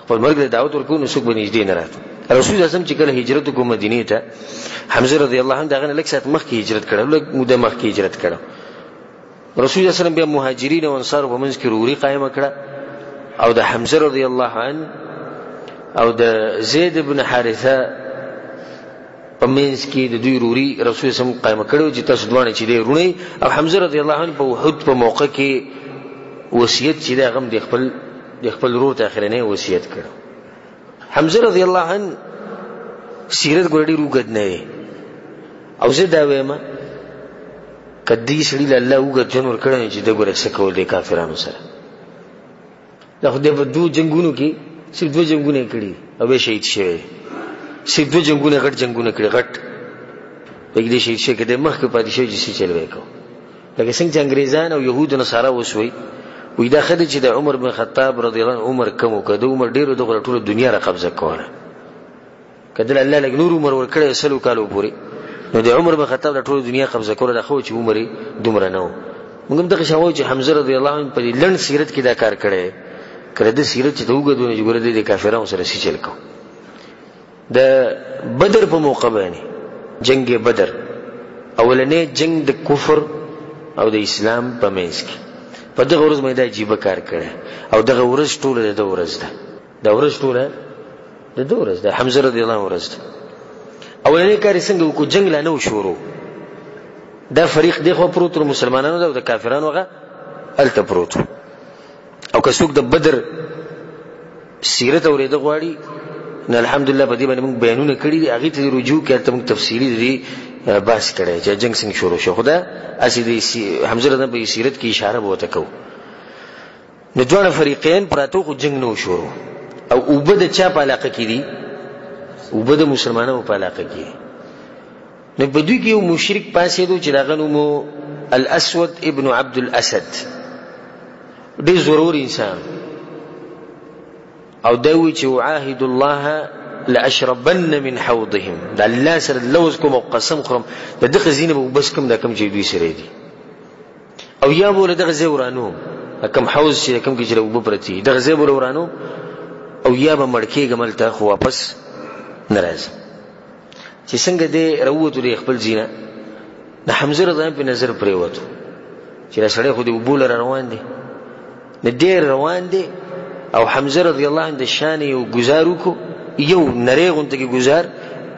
خپل مرګ له دعوت ورکولو، نو څوک به نږدې نه راته. رسول الله چې کله هجرت وکړو مدینې ته، حمزه رضی الله عنه د هغه نه لږ ساعت مخکې هجرت کړی، لږ موده مخکې هجرت کړی. رسول الله صلی الله علیه وسلم بیا مهاجرین او انصار په منځ کې روري قائمه کړه او د حمزه رضی الله عنه او د زید بن حارثه په منځ کې د دوی روري رسول سم قائمه کړو چې تاسو دواړه چې دی رونی. او حمزه رضی الله عنه په احد په موقع کې وصیت چې دی هغه د خپل ورور ته اخرنی وصیت کړو. حمزه رضی الله عنه سیرت ګور ډېر اوږد نه دی، او زه دا وایم که دې سړي له الله اوږد ژوند ورکړی چې ده ګوره څه کول دی کافرانو سره. دا خو دی په دوو جنګونو کې صرف دوه جنګونه یې کړي او بیا شهید شوی. صرف دوه جنګونه غټ جنګونه کړي، غټ پکې دی شهید شوی. که دی مخکې پاتې شوی چې څه چل به یې کوو، لکه څنګه چې انګریزان او یهود نصارا اوس وایي، وایي دا ښه دی چې د عمر بن خطاب رضی الله عنه عمر کم و، که د عمر ډېر و ده خو ټوله دنیا را قبضه کوله. که ده له الله لږ نور عمر ورکړی سلو کالو پورې، نو د عمر بن خطاب د ټوله دنیا قبضه کوله. دا ښه و چې عمر یې دومره نه و. موږ هم دغه شان وایو چې حمزه رضی الله عنه په دې لنډ سیرت کې دا کار کړی، که د ده سیرت چې ته اوږد ونیسې چې ګوره دی د کافرانو سره څه چل کوو. د بدر په موقع باندې جنگ بدر، اولنې جنگ د کفر او د اسلام په منځ کې، په دغه ورځ باندې دا عجیبه کار کړی. او دغه ورځ ټوله د ده ورځ ده، دا ورځ ټوله د ده ورځ ده، حمزه رضی الله عنه ورځ ده. اولنې کار یې څنګه وکړو؟ جنګ لا نه و شروع، دا فریق دی خو پروت و مسلمانانو ده او د کافرانو هغه هلته پروت و. او که څوک د بدر سیرت اورېده غواړي نو الحمدلله په دې باندې موږ بیانونه کړي دي، هغې ته دې رجوع کړي، هلته موږ تفصیلي د دې بحث کړی چې جنګ څنګه شروع شو. خو دا هسې د حمزه رضی الله په سیرت کې اشاره به ورته کوو. نو دواړه فریقین پراته خو جنګ نه و شروع. او اوبه د چا په علاقه کې دي؟ اوبه د مسلمانانو په علاقه کې دي. نو په دوی کې یو مشرک پاڅېدو چې د هغه نوم و الاسود ابن عبد الاسد، ډېر زورور انسان، او دی وایي چې اعاهد الله لاشربن من حوضهم، د الله سره لوظ کوم او قسم خورم د دغه ځای نه به اوبه څښم دا کوم چې دوی سره دي، او یا به له دغه ځای ورانوم کوم حوض چې کوم کې چې اوبه پرتې دغه ځای به له ورانوم، او یا به مړ کېږم هلته خو واپس نه راځم. چې څنګه دی راووتو دی خپل ځای نه، د حمزه رضی الله په نظر پرېوتو چې دا سړی خو د اوبو له روان دی، نو دی روان دی. او حمزه رضی الله عنه د شان یو ګزار وکړو، یو نری غونته کې ګزار،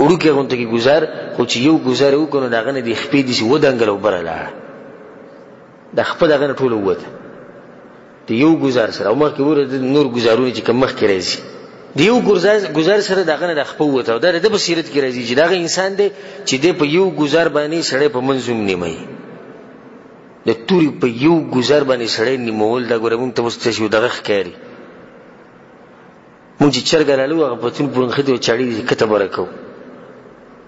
وړوکی غونته کې ګزار، خو چې یو ګزار یې وکړو نو د هغه نه دې خپې داسې ودانګله او بره لاړه، د خپه د هغه نه ټوله ووته د یو ګزار سره. او مخکې وګوره د نور ګزارونه چې کوم مخکې راځي، د یو ګزار سره د هغه نه د خپه ووته. او دا د ده په سیرت کې راځي چې د هغه انسان دی چې دی په یو ګزار باندې سړی په منځ هم نیموي، د توري په یو ګزار باندې سړی نیمول، دا ګوره موږ ته اوس څه شي دغه ښکاري. موږ چې چرګه رالو هغه پتون پورې نښتې او چاړې دې کښته بره کوو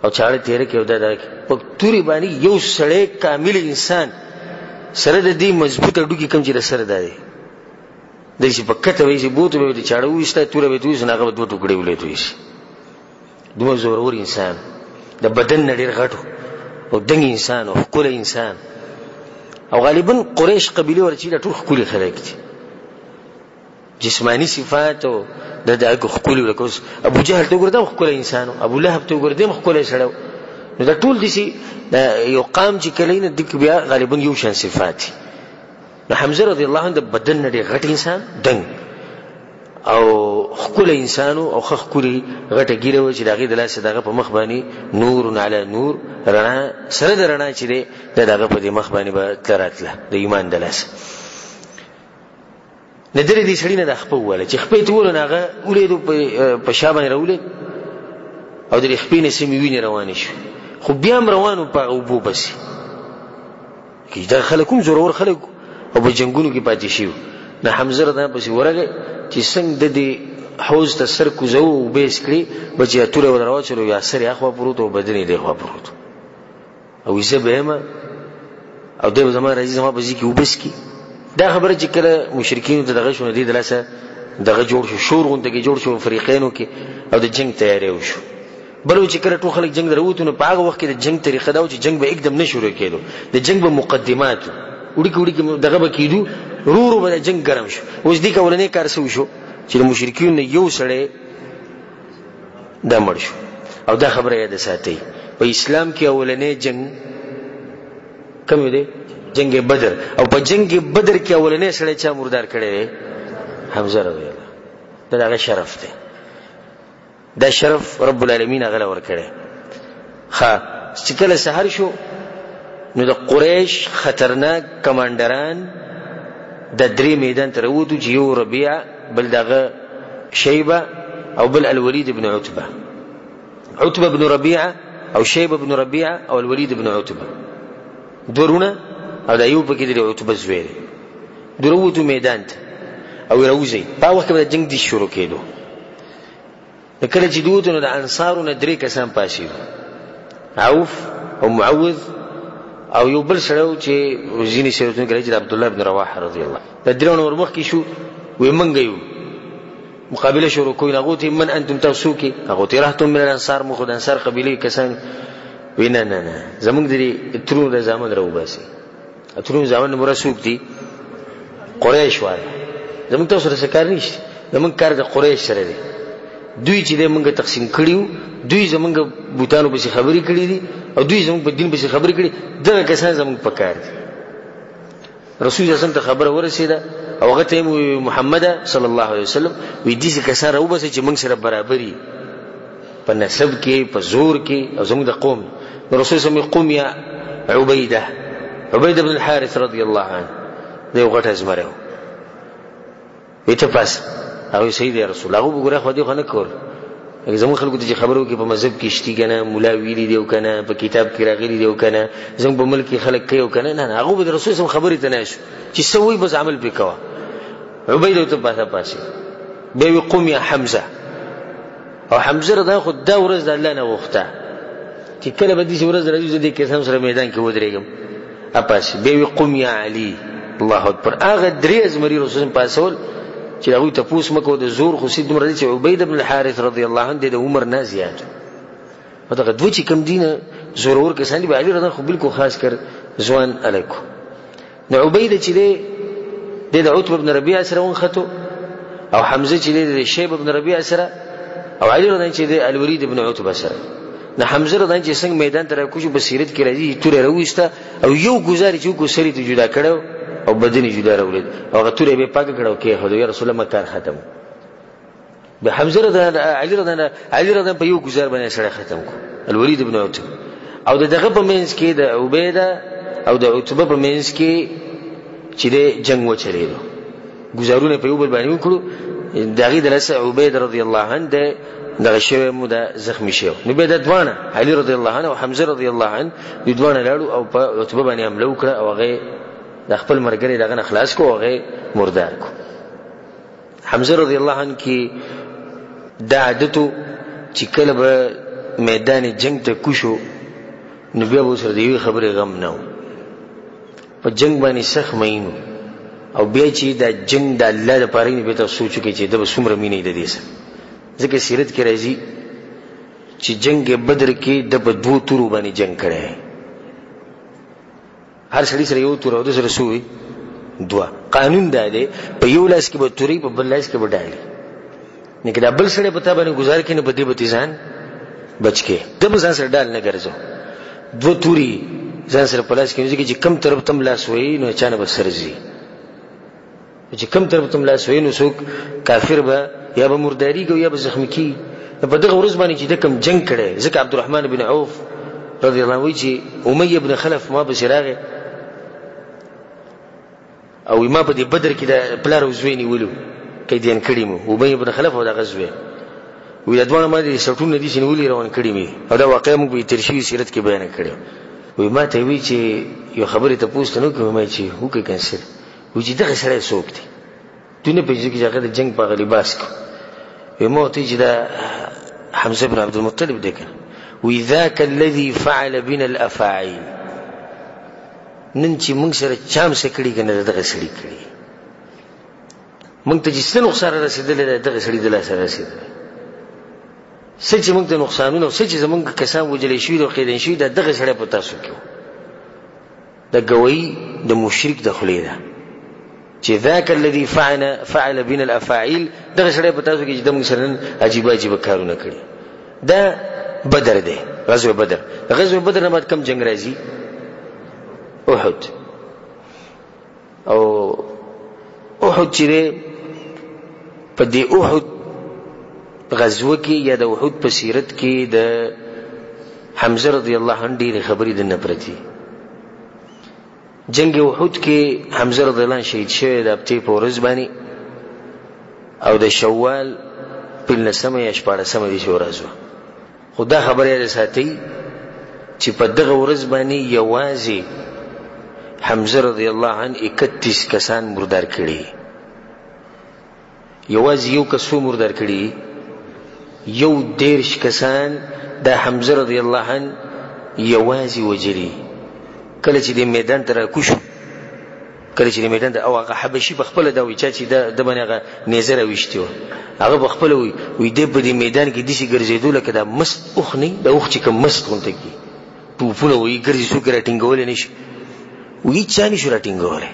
او چاړه تېره کوي، او دا دغه کوي. په توري باندې یو سړی کامل انسان سره د دې مضبوط هډوکي کوم چې د سره دا دی، داسې په کښته به یې چې بوتو به یې چاړه وویسته، توره به یې وویسته، نو هغه به دوه ټوکړې ولې وویسي. دومره زورور انسان، د بدن نه ډېر غټ او دنګ انسان او ښکلی انسان. او غالبا قریش قبیلې ورته دا ټول ښکلي خلک دي، جسماني صفات او د دغه ښکلي، لکه اوس ابو جهل ته وګوره دا هم ښکلی انسان و، ابو لهب ته وګوره دی هم ښکلی سړی و. نو دا ټول داسې یو قام چې کله وي نو دوی بیا غالبا یو شان صفات دي. نو حمزه رضی الله عنه د بدن نه ډېر غټ انسان، دنګ او ښکلی انسان او ښه ښکلي غټه ږیره وه چې د هغې د لاسه د هغه په مخ باندې نور علی نور، رڼا سره د رڼا چې دی د هغه په دې مخ باندې به تله راتله د ایمان د لاسه. نه درې دې سړي نه د خپه وواله چې خپې ته ووله، نو هغه ولیدو په شا باندې راولید او د دې خپې نه سمې وینې روانې شوې، خو بیا هم روان و په هغه اوبو پسې. کې دا خلک هم زورور خلک او په جنګونو کې پاتې شوي. نو حمزه رضی الله پسې ورغی چې څنګه د دې حوض ته سر کوزو او اوبه یې څکړې، بچې توره ور راواچولو، یا سر یې اخوا پروت او بدن یې دېخوا پروت او زه به یم او دی به زما راځي زما په ځای کې اوبه څکي. دا خبره چې کله مشرکینو ته دغه شو، نو دې د لاسه دغه جوړ شو، شور غونته کې جوړ شو فریقینو کې او د جنګ تیاری وشو. بل چې کله ټول خلک جنګ دروتو، نو په هغه وخت کې د جنګ طریقه دا و چې جنګ به اکدم نه شروع کېدو، د جنګ به مقدمات وړوکي وړوکي دغه به کېدو ورو ورو به جنګ ګرم شو. اوس دې کې اولنی کار څه وشو چې د مشرکینو نه یو سړی دا مړ شو. او دا خبره یاد ساتئ، په اسلام کې اولنی جنګ کوم دی؟ جنگ بدر. او په جنگ بدر کې اولنی سړی چا مردار کړی دی؟ حمزه رضی الله. دا هغه شرف دی، دا شرف رب العالمین هغه له ورکړی. ښه چې کله سحر شو نو د قریش خطرناک کمانډران د درې میدان ته راووتو چې یو ربیعه، بل دغه شیبه، او بل الولید بن عتبه. عتبه بن ربیعه او شیبه بن ربیعه او الولید بن عتبه، دوه وروڼه، او دا یو پکې د عتبه زوی دی. دوی راووتو میدان ته او راوځي. په هغه وخت کې به د جنګ دي شروع کېدو. نو کله چې دوی نو د انصارو نه درې کسان پاسېدو، عوف او معوذ او یو بل سړی و چې ځینې سیرتونو کې راځي چې د عبدالله بن رواحه رضی الله. د درېو نه ورمخکې شو، وایي موږ یو مقابله شروع کوي. هغو ته من انتم، تاسو څوک یې؟ هغو ته رهتم من الانصار، موږ خو د انصار قبیلې کسان. وایي نه نه نه، زموږ د دې ترونو د زامن راوباسي. ترونو زامن مراد څوک دي؟ قریش والا. زموږ تاسو سره څه کار نشته، زموږ کار د قریش سره دی. دوی چې دی موږ تقسیم کړي وو، دوی زموږ بوتانو پسې خبرې کړې دي او دوی زموږ په دین پسې خبرې کړي، دغه کسان زموږ په کار دي. رسول الله ته خبره ورسېده او هغه ته یې وویل، محمد صلی الله علیه وسلم، وایي داسې کسان راوباسئ چې موږ سره برابري په نسب کې، په زور کې، او زموږ د قوم. نو رسول الله قوم یا عبیده، عبیده بن الحارث رضی الله عنه، دی یو غټ زمری و. وایي ته پاڅه. هغه وایي صحیح دی یا رسول الله. هغه به ګوره خو دې خو نه کول، لکه زموږ خلکو ته چې خبرو کې په مذهب کې شتي که نه، ملا ویلي دی او که نه، په کتاب کې راغلي دی او که نه، زموږ په ملک کې خلک کوي او که نه. نه نه، هغه به د رسول سم خبرې ته نه شو چې څه وایي بس عمل پرې کوه. عبیده ته پاسه پاسې بیا وی قوم یا حمزه. او حمزه رضی خو دا ورځ د الله نه غوښته چې کله به داسې ورځ راځي زه دې کسان سره میدان کې ودرېږم. اپاسې بیا وی قوم یا علی. الله اکبر. هغه درې زمري رسول پاسول چې هغوی تپوس مه کوه د زور خو سید دومره دی چې عبید بن الحارث رضی الله عنه دی د عمر نه زیات او دغه دوه چې کوم دي نه زورور کسان دي، علی رضی خو بالکل خاص کر ځوان هلک. نو عبید چې دی د عتبه بن ربیعه سره ونښتو، او حمزه چې دی د شیبه بن ربیعه سره، او علی رضی چې دی الولید بن عتبه سره. نو حمزه رضی چې څنګه میدان ته راکوشو په سیرت کې راځي، توره راویسته او یو ګزار چې وکړو سر یې ته جدا کړی او بدن یې جدا راولید او هغه توره یې بیا پاکه کړه او کېښوده. یا رسول الله ما کار ختم. به حمزه رضی الله علی رضی الله علی رضی په یو ګزار باندې سړی ختم کو الولید بن عتبه. او د دغه په منځ کې د عبیده او د عتبه په منځ کې چې د جنگ وچلېدو، ګزارونه په یو بل باندې وکړو. د هغې د لاسه عبید رضی الله عنه د دغه شوی مو د زخمی شوی. نو بیا د دواړه علی رضی الله عنه او حمزه رضی الله عنه د دواړه لاړو او په عتبه باندې حمله وکړه او هغه د خپل ملګري دغه نه خلاص کو او هغه مردار کو. حمزه رضی الله عنه کې دا عادت چې کله به میدان جنگ ته کوشو نو بیا به سره د یوې خبرې غم نه و، په جنگ باندې سخت مین و. او بیا چې دا جنگ د الله دپاره وي نو بیا تاسو سوچ وکړئ چې ده به څومره مینه وي د دې سره. ځکه سیرت کې راځي چې جنگ بدر کې ده په دوو تورو باندې جنگ کړی، هر سړي سره یو توره او ده سره څو وي؟ دوه. قانون دا دی په یو لاس کې به توري په بل لاس کې به ډالي، نه که دا بل سړی په تا باندې ګزار کړي نو په دې به ترې ځان بچ کړې. ده به ځان سره ډال نه ګرځو، دوه توري ځان سره په لاس کې ځکه چې کم طرف ته هم لاس وهي نو چا نه به سر ځي، چې کم طرف ته هم لاس وهي نو څوک کافر به یا به مردارېږي او یا به زخمي کېږي. نو په دغه ورځ باندې چې ده کوم جنګ کړی، ځکه عبدالرحمن بن عوف رضی الله عنه وایي چې امیه بن خلف ما پسې راغی او ما په دې بدر کې د پلار او زوی نیولو قیدیان کړي مو، امیه بن خلف او دغه زوی، وی دا دواړه ما دې سټونه دي چې نیولي روان کړي مې. او دا واقعه موږ په تېر شوي سیرت کې بیان کړې. وی ما ته وی چې یو خبرې تپوس ته نه وکړي، ما چې وکړي که نه، وی چې دغه سړی څوک دی؟ دوی نه پوهېږي چې هغه د جنګ په هغه لباس کې. وی ما ورته چې دا حمزه بن عبدالمطلب دی که نه. وی ذاک الذي فعل بنا الافاعیل، نن چې موږ سره چا هم څه کړي که نه دغه سړي کړي، موږ ته چې څه نقصان رسېدلی دی دغه سړي د لاسه رسېدلی، څه چې موږ ته نقصانونه او څه چې زموږ کسان وژل شوي دي او قیدین شوي دا دغه سړی په تاسو کې و. د ګواهي د مشرک د خولې ده. چې ذاک الذي فعل فعل بنا الافاعيل، دغه سړی په تاسو کې چې د موږ سره نن عجیب عجیب کارونه کړي. دا بدر دی، غزوه بدر. غزوه بدر نه بعد کم جنگ راځي؟ احد. او احد چې دی، په دې احد غزوه کې یا د احد په سیرت کې د حمزه رضی الله عنه ډېرې خبرې دننه پرتې. جنگ احد کې حمزه رضی الله عنه شهید شوی د هفتې په ورځ باندې، او د شوال 15مه یا 16مه داسې ورځ وه. خو دا خبره یې ساتئ چې په دغه ورځ باندې یوازې حمزه رضی الله عنه 31 کسان مردار کړي. یوازې یو کس څو مردار کړي؟ 31 کسان د حمزه رضی الله عنه یوازې وژلي. کله چې د میدان ته راکوشو، کله چې د میدان ته، او هغه حبشي په خپله دا وایي، چا چې د باندې هغه نیزه راویشتې وه، هغه په خپله وایي، وایي دی په دې میدان کې داسې ګرځېدو لکه دا مست اوښ نه، دا اوښ چې کوم مست غونته کي ټوپونه وایي ګرځي، څوک یې راټینګولی نه شي، وایي هېچا نه شو راټینګولی.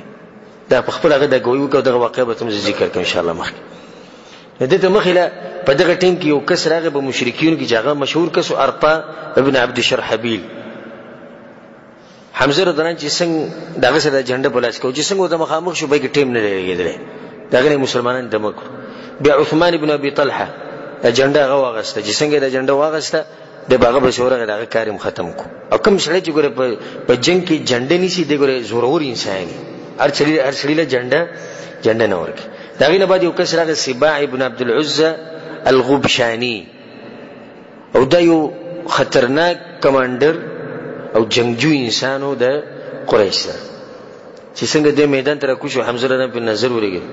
دا په خپله هغه د ګوي وکړه. دغه واقعه به ته زه ذکر کړم انشاءالله مخکې. نو دته مخې له په دغه ټیم کې یو کس راغی په مشرکینو کې چې هغه مشهور کس و، ارطا ابن عبد شرحبیل. حمزه رضی الله عنه چې څنګه د هغه سره د جنډه په لاس کې و، چې څنګه ورته مخامخ شو، په کې ټیم نه دی لګېدلی، د هغه نه مسلمانان دمه کړو. بیا عثمان ابن ابي طلحه د جنډه هغه واغسته، چې څنګه د جنډه واغسته، د باغه به ورغی، د هغه کار یې ختم کو. او کوم سړی چې ګوره په جنګ کې جنډه نیسي، دی ګوره زورور انسان دی، هر سړي له جنډه نه ورکوي. د هغې نه بعد یو کس راغی، سباع ابن عبدالعزه الغبشاني، او دا یو خطرناک کمانډر او جنگجو انسانو د قریش سره. چې څنګه د میدان ته راکوشو، حمزه رضی په نظر ولګېد،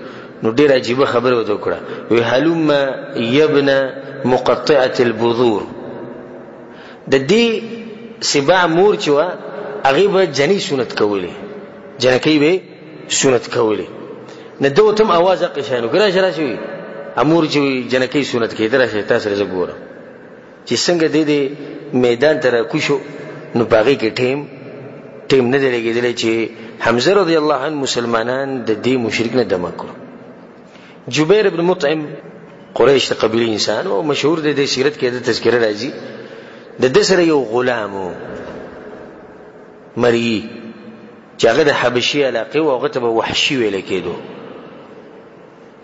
نو ډېره عجیبه خبره ورته وکړه، وی هلم یبن مقطعة البذور. د دې سبا مور چې وه، هغې به جنۍ سنت کولې، جنکۍ به سنت کولې. نو ده ورته هم اواز هقې شان وکړ، راشه راشه، وي امور چې وي جنکۍ سنت کوي، ته راشه، تا سره زه ګورم. چې څنګه دی دې میدان ته راکوشو، نو په هغې کې ټیم نه دی لګېدلی چې حمزه رضی الله عنه مسلمانان د دې مشرک نه دمه کړو. جبیر ابن مطعم قریش د قبیلې انسان او مشهور دی، د سیرت کې د تذکره راځي. د ده سره یو غلام و مریي، چې هغه د حبشي علاقې و، هغه ته به وحشي ویل کېدو.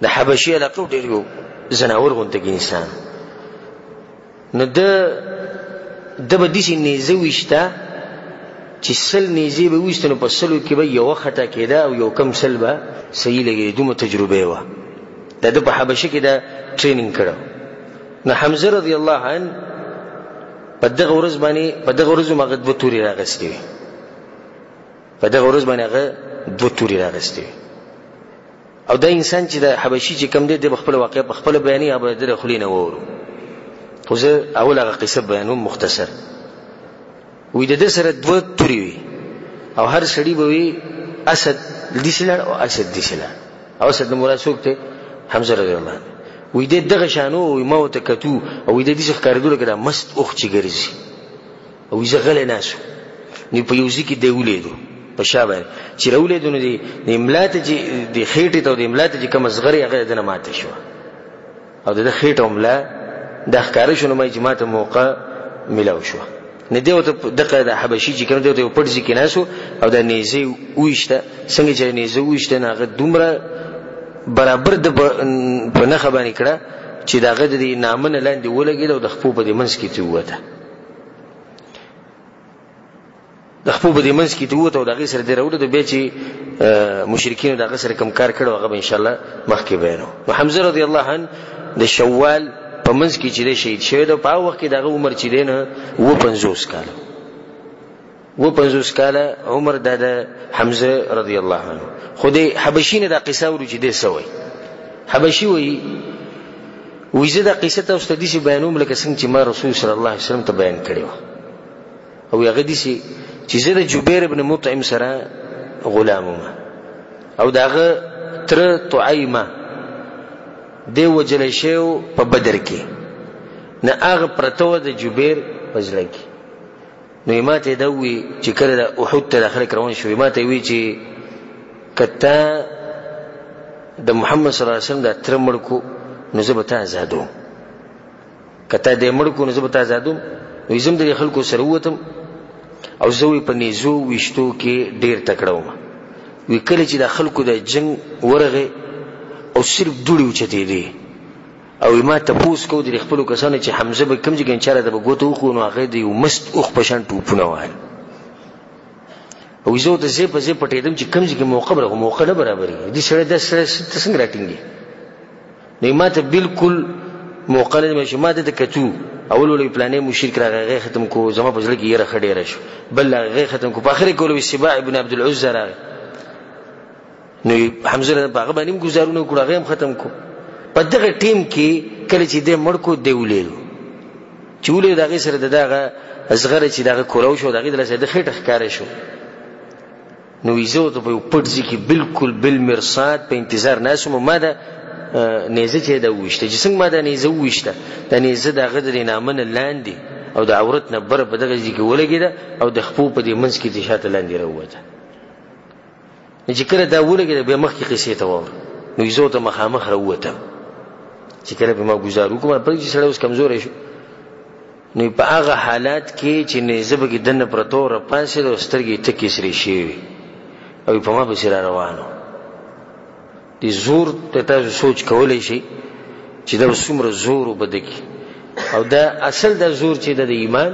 د حبشي علاقې ډېر یو ځناور غونته کې انسان. نو ده به داسې نیزه ویشته چې 100 نیزې به ویشته، نو په 100 کې به یوه خطا کېده او یو کم 100 به صحیح لګېده. دومره تجربه وه. د ده په حبشه کې دا ټریننګ کړو. نو حمزه رضی الله عنه په دغه ورځ باندې، په دغه ورځ هم هغه دوه تورې راغستې وې، په دغه ورځ باندې هغه دوه تورې راغستې وې. او دا انسان چې د حبشي چې کوم دی، دی به خپله واقعه په خپله بیانوي، هغه به د ده خولې نه واورو. خو زه اول هغه قصه بیانوم مختصر. وایي د ده سره دوه تورې وي، او هر سړي به وي اسد داسې لاړ او اسد داسې لاړ. او اسد نه مراد څوک دی؟ حمزه رضی الله عنه. وایي دی دغه شان و، وایي ما ورته کتو، او وایي دی داسې ښکارېدو لکه دا مست اوښ چې ګرځي. او زه غلی ناست وم. نو په یو ځای کې دی ولیدو په شا باندې چې راولېدو، نو د ملا ته چې د خېټې ته او د ملا ته چې کومه زغرې، هغه د ده نه ماته شوه، او د ده خېټه او ملا دا ښکاره شو. نو ما چې ماته موقع میلاو شوه، نو دی ورته دغه د حبشي چې کوم دی، ورته یو پټ ځای کې ناست او دا نیزه یې وویشته. څنګه چې نیزه وویشته، نو هغه دومره برابر د په نښه باندې کړه چې د هغه د دې نامه نه لاندې ولګېده او د خپو په دې منځ کې ترې ووته، د خپو په دې منځ کې ته ووته، او د هغې سره دې راوړو. بیا چې مشرکینو د هغه سره کوم کار کړی، هغه به انشاءالله مخکې بیانوو. نو حمزه رضی الله عنه د شوال په منځ کې چې دی شهید شوی دی، په هغه وخت کې د هغه عمر چې دی نه 57 کاله، 57 کاله عمر د حمزه رضی الله عنه. خو د حبشي نه دا قصه اورو چې دی څه وایي. حبشي وایي، وایي زه دا قصه تاسو ته داسې بیانوم لکه څنګه چې ما رسول صلی الله علیه وسلم ته بیان کړې وه. او هغه داسې چې زه د جبیر ابن مطعم سره غلام وم، او د هغه تره طعیمه دی وژلی شوی په بدر کې، نه هغه پرته وه د جبیر په زړه کې. نو یې ماته دا وویل چې کله د احد ته د خلک روان شو، یې ماته وویل چې که تا د محمد صلی الله علیه وسلم دا تره مړ کو نو زه به تا ازادوم، که تا دی مړ کو نو زه به تا ازادوم. نو زه هم د دې خلکو سره ووتم او زه وی په نیزو ویشتو کې ډېر تکړه وم. وی کله چې د خلکو د جنګ ورغی او صرف دوړې اوچتېدې او ما تپوس کو د خپلو کسانو چې حمزه به کوم ځای کې چا راته به ګوته وښو، نو هغه د یو مست اوښ په شان ټوپونه وهل. او زه ورته ځای په ځای پټېدم چې کوم ځای کې موقع برابره، موقع نه برابرېږي، دې سړی داسې سړی ته څنګه راټینګېږي؟ نو ما ته بالکل موقع نه شو. ما ته کتو اول ولې پلانې مشرک راغی، هغه ختم کو، زما په زړه کې یره ښه ډېره شو، بل هغه ختم کو، په اخر کې ولوي سباع ابن عبد العزى راغی. نو حمزه رضی په هغه باندې هم ګزارونه وکړو، هغه هم ختم کو. په دغه ټیم کې کله چې دی مړ کو، دی ولیدو چې ولید هغې سره د دغه زغره چې د هغه کولاو شو، د هغې د لاسه د خېټه ښکاره شو. نو زه ورته په یو پټ ځای کې بالکل بالمرصاد په انتظار ناست وم. ما دا نیزه چې دا وویشته، چې څنګه ما دا نیزه وویشته، دا نیزه د هغه د نامه نه لاندې او د عورت نه بره په دغه ځای کې ولګېده او د خپو په دې منځ کې ترې شاته لاندې راووته. نو چې کله دا ولګېده بیا مخکې قصې ته واوره. نو زه ورته مخامخ راووتم چې کله په ما ګزار وکړو، ما پرېږدي چې سړی اوس کمزوری شو. نو په هغه حالات کې چې نیزه به کې دننه پرته وه، راپاڅېده او سترګې یې تکې سرې شوې وې او په ما پسې را روان و. دې زور ته تاسو سوچ کولی شئ چې دا به څومره زور و په ده کې، او دا اصل دا زور چې ده د ایمان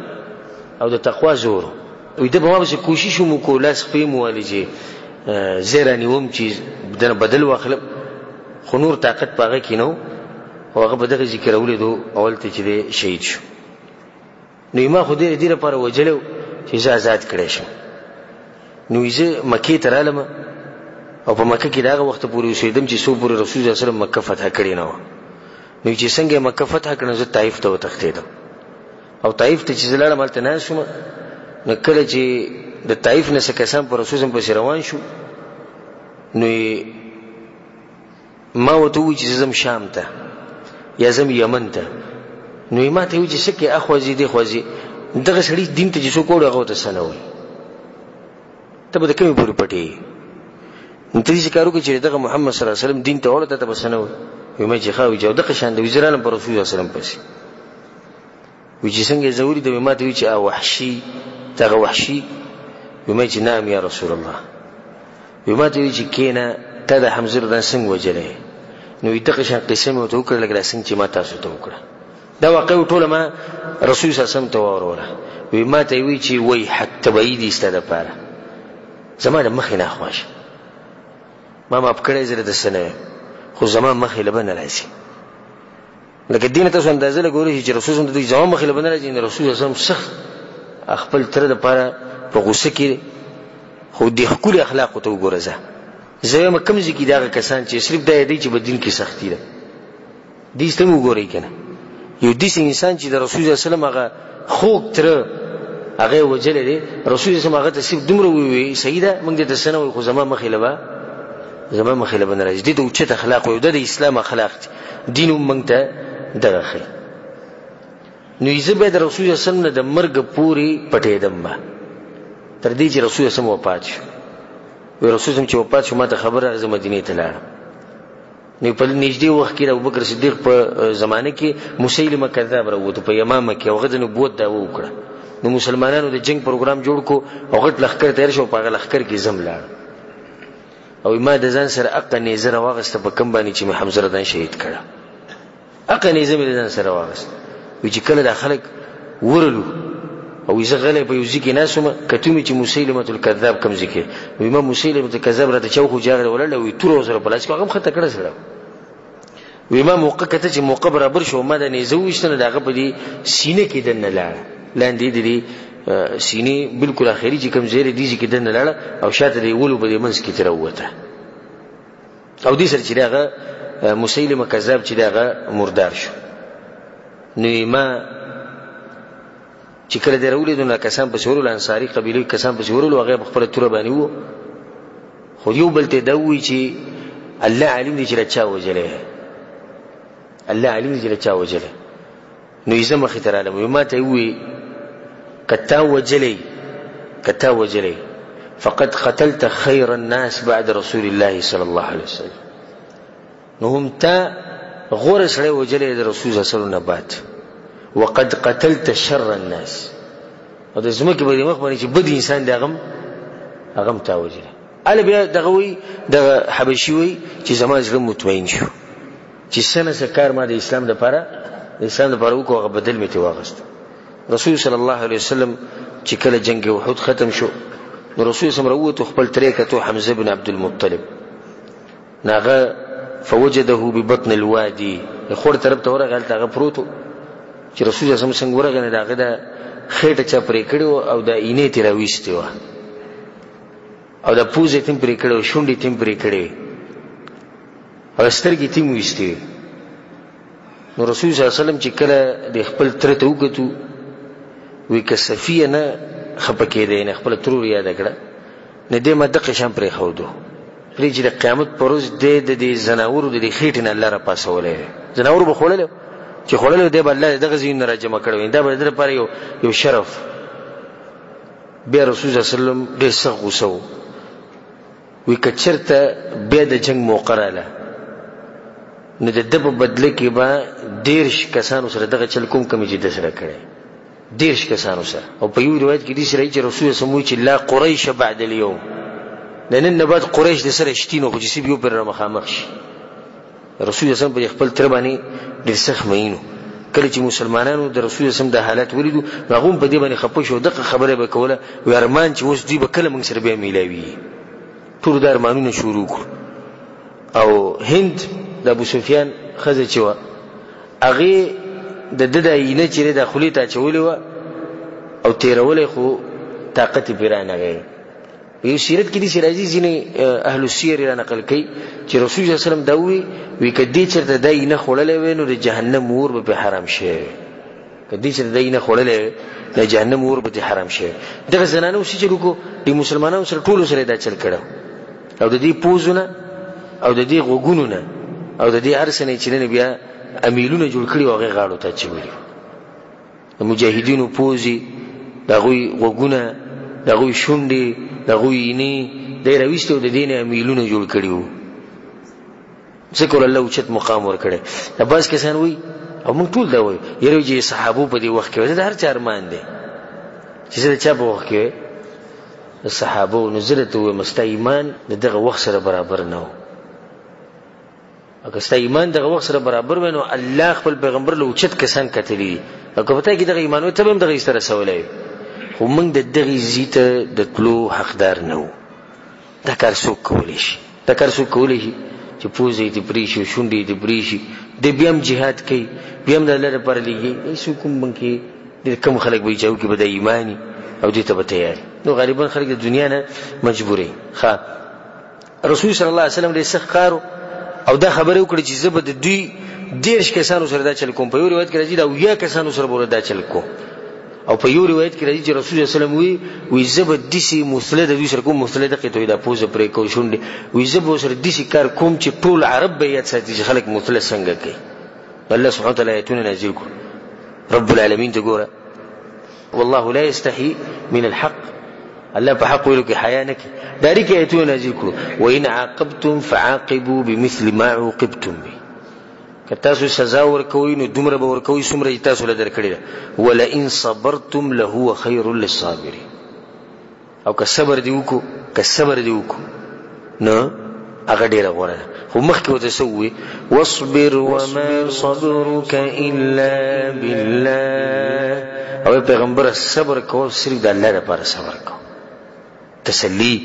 او د تقوا زور و. وایي ده په ما پسې کوشش هم وکړو، لاس پښې مو والي چې زه یې رانیوم چې دنه بدل واخلم، خو نور طاقت په هغه کې نه و، او هغه په دغه ځای کې راولېدو او هلته چې دی شهید شو. نو ما خو دې لپاره وژلی و چې زه ازاد کړی شم. نو زه مکې ته رالم او په مکه کې د هغه وخته پورې اوسېدم چې څو پورې رسول الله صلی الله علیه وسلم مکه فتح کړې نه وه. نو چې څنګه یې مکه فتح کړه، زه طایف ته وتښتېدم او طایف ته چې زه لاړم هلته ناست وم. نو کله چې د طایف نه څه کسان په رسول پسې روان شو، نو ما ورته وویل چې زه ځم شام ته یا ځم یمن ته. نو یې ما ته وویل چې څه کوې، اخوا ځې دېخوا ځې، دغه سړي دین ته چې څوک وړي هغه ورته څه نه وایي، ته به د کومې پورې پټې؟ نو ته داسې کار وکړه چې دغه محمد صلی الله علیه وسلم دین ته وړه، ته به څه نه وایي. وایي ما چې ښه، وایي چې او دغه شان دی، وایي زه رالم په رسول الله صلی الله علیه وسلم پسې. وایي چې څنګه یې زه ولیدم، وایي ما ته وایي چې وحشي، دغه وحشي. وایي ما چې نعم یا رسول الله. وایي ما ته وایي چې کښېنه، تا د حمزه رضی څنګه وژلی؟ نو وایي دغه شان قصه مې ورته وکړه لکه دا څنګه چې ما تاسو ته وکړه. دا واقعه ټوله ما رسول صلی الله علیه وسلم ته واوروله. وایي ما ته یې وایي چې ویحک، تباهي دي ستا دپاره، زما د مخې نه خوا شه، ما معاف کړی، زه درته څه نه وایم، خو زما مخې له به نه راځي. لکه دین تاسو اندازه لګولی شئ چې رسول صلی الله علیه وسلم زما مخې له به نه راځي. نو رسول صلی الله علیه وسلم سخت خپل تره دپاره په غوسه کې دی، خو دې ښکلي اخلاقو ته وګوره. زه زه وایم کوم ځای کې د هغه کسان چې صرف دا یادوي چې په دین کې سختي ده، دې ته هم وګورئ که نه، یو داسې انسان چې د رسول صلی الله علیه وسلم هغه خوږ تره هغه یې وژلی دی، رسول صلی الله علیه وسلم هغه ته صرف دومره وویل صحیح ده موږ دې ته څه نه وایو، خو زما مخې له به زما مخې له به نه راځي. دې ته اوچت اخلاق وایو، دا د اسلام اخلاق دي، دین هم موږ ته دغه ښیي. نو زه به د رسول الله صلی الله علیه وسلم نه د مرګ پورې پټېدم به تر دې چې رسول الله صلی الله علیه وسلم وفات شو. وی رسول الله چې وفات شو ما ته خبر راغله، زه مدینې ته لاړم. نو په نږدې وخت کې د ابوبکر صدیق په زمانه کې مسیلمه کذاب راووت په یمامه کې، او هغه د نبوت دعوه وکړه. نو مسلمانانو د جنگ پروګرام جوړ کو او غټ لښکر تیار شو، په هغه لښکر کې زم لاړ او ما د ځان سره اقه نیزه راواغسته په کوم باندې چې مې حمزه رضی شهید کړه، اقه نیزه مې د ځان سره واغسته. وی چې کله دا خلک ورلو او زه غلی په یو ځای کې ناست وم، کتو مې چې مسیلمة الکذاب کوم ځای کې، نو ما مسیلمة الکذاب راته چا وښود چې هغه ولاړ وي، توره ورسره په لاس کې، هغه هم ښه تکړه سړی وي. ما موقع کته چې موقع برابر شو، ما د نیزه وویشته، نو د هغه په دې سینه کې دننه لاړه، لاندې د دې سینې بالکل اخري چې کوم ځای دی، دې ځای کې دننه لاړه او شاته د ولو په دې منځ کې ترې راووته. او دې سره چې هغه مسیلمه کذاب چې هغه مردار شو. نو ما چې کله دی راولېدو، نو کسان پسې ورغلل، انصاري قبیلې کسان پسې ورغلل، هغه په خپله توره باندې وو، خو یو بل ته دا ووایي چې الله عالم دی چې دا چا وژلی، الله عالم دی چې دا چا وژلی. نو یې زه مخې ته رالم، وایي ما ته یې ووایي که تا وژلی، که تا وژلی فقد قتلت خیر الناس بعد رسول الله صلی الله علیه وسلم. نو هم تا غوره سړی وژلی د رسول صلی الله علیه وسلم نه بعد، وقد قتلت شر الناس، او د ځمکې په دې مخ باندې چې بد انسان دی هغه هم تا وژلی. هله بیا دغه وایي، دغه حبشي وایي چې زما زړه مطمئن شو چې څه نه څه کار ما د اسلام دپاره وکړو، هغه بدل مې ترې واخیست. رسول صلی الله علیه وسلم چې کله جنګ احد ختم شو نو رسول صلی راووتو خپل ترې کتو حمزه بن عبد المطلب، نو هغه فوجده ببطن الوادي، د خور طرف ته ورغی، هلته هغه پروت و. چې رسول صلی الله علیه وسلم څنګه ورغی نو د هغه د خېټه چا پرې کړې وه او د اینې ترې راویستې وه او د پوزې تیم پرې کړې وه، شونډې تیم پرې کړې وې او سترګې تیم ویستې وې. نو رسول صلی الله علیه وسلم چې کله د خپل تره ته وکتو وی که صفیه نه خپه کېدی، نه خپله ترور یاده کړه، نو دی ما دقه شان پرېښودو، پرې چې د قیامت پر ورځ دی د دې ځناورو د دې خېټې نه الله راپاڅولی دی. ځناورو به خوړلی، چې خوړلی دی به الله دغه ځایونه راجمع کړی وي، دا به د ده لپاره یو شرف. بیا رسول صلی الله علیه وسلم ډېر سخت غوسه و، وی که چېرته بیا د جنګ موقع راله نو د ده په بدله کې به 30 کسانو سره دغه چل کوم کوم چې ده سره کړی، 30 کسانو سره. او په یو روایت کې داسې راځي چې رسول الله صلی چې لا قریش بعد اليوم، د نن نه بعد قریش د سره شتي نو خو چې یو پر مخامخ شي. رسول الله صلی الله علیه وسلم په خپل تره باندې ډېر سخت مئین و. کله چې مسلمانانو د رسول الله صلی الله علیه وسلم د حالت ولیدو نو هغه هم په دې باندې خفه شو، دغه خبره به کوله، وی ارمان چې اوس دوی به کله موږ سره بیا میلاوي. ټول دا ارمانونه شروع کړو. او هند د ابو سفیان ښځه چې وه هغې د ده د آیینه چې دی د خولې ته اچولې وه او تېرولی، خو طاقت یې پرې رانغی. یو سیرت کې داسې راځي، ځینې اهل السیر یې را نقل کوي چې رسول صلی الله علیه وسلم دا ووایي، وایي که دې چېرته دا آیینه خوړلی وی نو د جهنم اور به پرې حرام شوی وی، که دې چېرته دا آیینه خوړلی وی د جهنم اور به پرې حرام شوی وی. دغه زنانو څه چل وکړو، د مسلمانانو سره ټولو سره یې دا چل کړی او د دې پوزو نه او د دې غوږونو نه او د دې هر څه نه یې چې نن بیا امیلونه جوړ کړي او هغې غاړو ته اچولي. د مجاهدینو پوزې، د هغوی غوږونه، د هغوی شونډې، د هغوی اینې دی راویستې او د دې نه امیلونه جوړ کړي وو. ځکه ورله الله اوچت مقام ورکړی. دا بعض کسان وایي او موږ ټول دا وایو، یاره وایي چې صحابو په دې وخت کې وای، دا د هر چا ارمان دی چې زه د چا په وخت کې وای، د صحابو. نو زه درته ووایم ستا ایمان د دغه وخت سره برابر نه و. او که ستا ایمان دغه وخت سره برابر وای نو الله خپل پیغمبر له اوچت کسان کتلي دي، او که په تا کې دغه ایمان وای ته به هم دغه ځای ته رسولی وای. خو موږ د دغې ځای ته د تلو حقدار نه وو. دا کار څوک کولی شي؟ دا کار څوک کولی شي چې پوزه یې ترې پرې شي، شونډې یې ترې پرې شي، دی بیا هم جهاد کوي، بیا هم د الله لپاره لېږي؟ هېڅوک هم موږ کې ډېر کم خلک به وي چې هغو کې به دا ایمان وي او دې ته به تیار وي. نو غالبا خلک د دنیا نه مجبور وي. ښه، رسول صلی الله علیه وسلم ډېر سخت کار او دا خبره وکړه چې زه به د دوی 30 کسانو سره دا چل کوم. په یو روایت کې راځي دا 70 کسانو سره به دا چل کوم. او په یو روایت کې راځي چې رسول صلی الله علیه وسلم وی وی زه به داسې مثله د دوی سره کوم، مثله دقې ته وایي، دا پوزه پرې کوو شونډې، وی زه به ورسره داسې کار کوم چې ټول عرب به یاد ساتي چې خلک مثله څنګه کوي. الله سبحانه وتعالی آیتونه نازل کړو. رب العالمین ته ګوره، والله لا يستحي من الحق، الله په حق ویلو کې حیا نه کوي. ډایرک آیتونه نازل کړو، وان عاقبتم فعاقبوا بمثل ما عوقبتم به، که تاسو سزا ورکوئ نو دومره به ورکوئ څومره چې تاسو له درکړې ده، ولئن صبرتم لهو خیر للصابرین. او که صبر دې وکړو، که صبر دې وکړو نو هغه ډېره غوره ده. خو مخکې ورته څه ووایي؟ واصبر وما صبرک الا بالله. او ای پیغمبره صبر کوه، صرف د الله لپاره صبر کوه. تسلی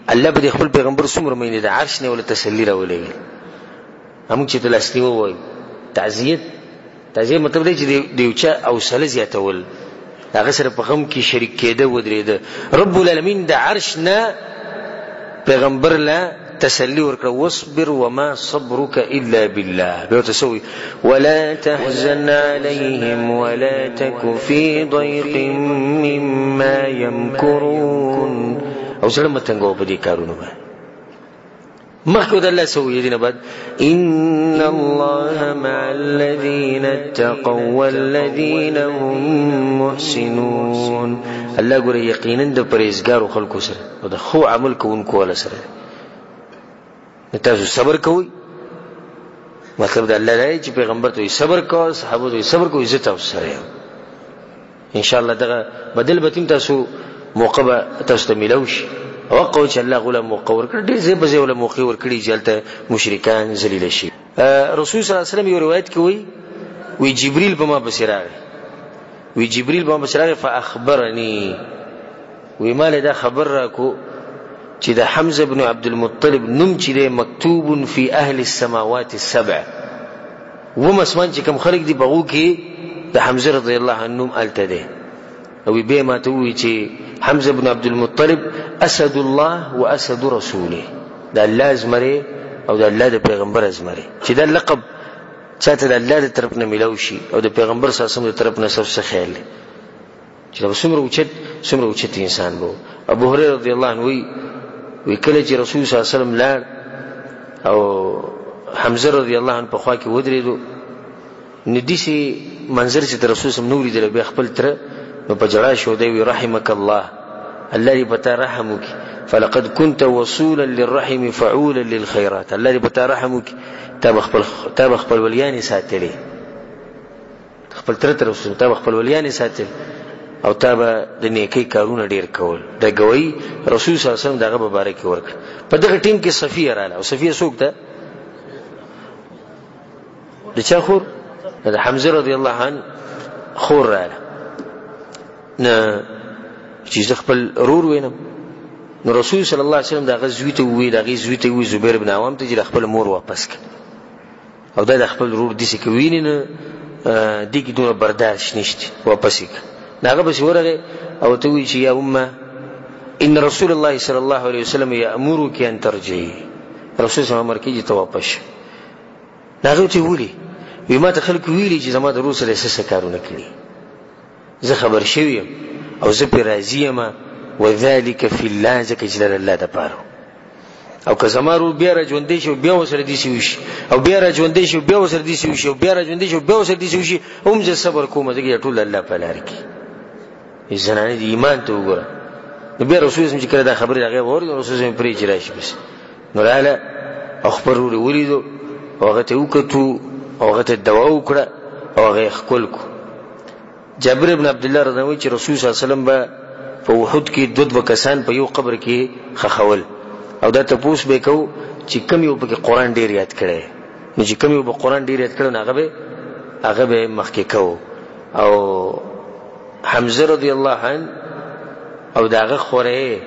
الله به د خپل پیغمبر څومره مینه د عرش نه ولا تسلی راولېږي. موږ چې ته لاسنیوه وایو، تعزیت، تعزیت مطلب دی چې د یو چا حوصله زیاتول، د هغه سره په غم کې شریک کېده ودرېده. رب العالمین د عرش نه پیغمبر له تسلی ورکړه، واصبر وما صبرك الا بالله. بیا ورته څه وایي؟ ولا تحزن عليهم ولا تك في ضيق مما يمكرون. او زړه مه تنګوه په دې کارونو باندې. مخکې د الله څه وایي دې نه بعد؟ إن الله مع الذين اتقوا والذين هم محسنون. الله ګوره یقینا د پرهېزګارو خلکو سره او د ښو عمل کوونکو والا سره دی. نو تاسو صبر کوئ مطلب د الله دی چې پیغمبر ته صبر کوه، صحابه ته صبر کوه، عزت او سره یم. ان شاء الله دغه بدل به تیم تاسو موقع به تاسو ته ملو شي. او قو چې الله غوله موقع ورکړي، ډېر ځای به ځای وله موقع ورکړي چې هلته مشرکان ذلیل شي. رسول صلی الله علیه وسلم یو روایت کې وایي، وی جبريل په ما پسې راغی، وی جبريل په ما پسې راغی، فاخبرني، وی مال دا خبر راکو چې د حمزه بن عبد المطلب نوم چې دی مکتوب فی اهل السماوات السبع، وم اسمان چې کوم خلک دي په هغو کې د حمزه رضی الله عنه نوم هلته دی. او بیا ما ته ووایي چې حمزه بن عبد المطلب اسد الله و اسد رسوله، د الله زمری او د الله د پیغمبر زمری، چې دا لقب چاته د الله د طرف نه ملاو شي او د پیغمبر صلی الله علیه وسلم د طرف نه څه خیال دی چې دا څومره اوچت، څومره اوچت انسان وو. ابو هريره رضی الله عنه وی، وی کله چې رسول صلی الله علیه وسلم لاړ او حمزه رضی الله عنه په خوا کې ودرېدو، نو داسې منظر چې د رسول صلی الله علیه وسلم نه ولیدل، بیا خپل تره نو په ژړا شو، دی وی رحمک الله، الله دې په تا رحم وکړي، فلقد كنت وصولا للرحم فعولا للخيرات، الله دې په تا رحم وکړي، تا به خپل ولیانې ساتلې، خپل تره تر رسول، تا به خپل ولیانې ساتل او تا به د نیکۍ کارونه ډېر کول. د ګوایي رسول صلی الله علیه وسلم دغه مبارکي ورکړه. په دغه ټیم کې صفیه راله، او صفیه څوک ده؟ د چا خور؟ د حمزه رضی الله عنه خور راله. نه چې زه خپل رور وینم، نو رسول صلی الله علیه وسلم د هغه زوی ته وویل، د هغې زوی ته وویل، زبیر بن عوام ته، چې د خپل مور واپس کړه. او دا د خپل ورور داسې که ویني نو دې کې دومره برداشت نشته، واپس یې کړه. نو هغه پسې ورغی او ورته وویل چې یا امه ان رسول الله صلی الله علیه وسلم یامرک ان ترجعي، رسول صلی امر کوي چې ته واپس شه. نو هغه ورته ویلي، وایي ما ته خلکو ویلي چې زما د ورور سره یې څه څه کارونه کړي، زه خبر شوی یم او زه پرې راضي یم، وذلک فی الله، ځکه چې دا د الله دپاره. او که زما ورور بیا را ژوندی شي او بیا ورسره داسې وشي، او بیا را ژوندی شي او بیا ورسره داسې وشي، او بیا را ژوندی شي او بیا ورسره داسې وشي، هم زه صبر کوم، ځکه ټول الله په لار کې. زنانې د ایمان ته وګوره. نو بیا رسول چې کله دا خبرې هغې واورېدې، رسول صلی پرې چې راشي پسې. نو راله او خپل ورور یې ولیدو او هغه ته یې وکتو او هغه ته دوا وکړه او هغه یې ښکل کړو. جابر ابن عبد الله رضی الله عنه چې رسول صلی الله علیه وسلم به په احد کې دوه دوه کسان په یو قبر کې خخول، او دا تپوس به کو چې کم یو پکې قرآن ډیر یاد کړي، نو چې کم یو به قرآن ډیر یاد کړي نو هغه به مخکې کو. او حمزه رضی الله عنه او د هغه خوره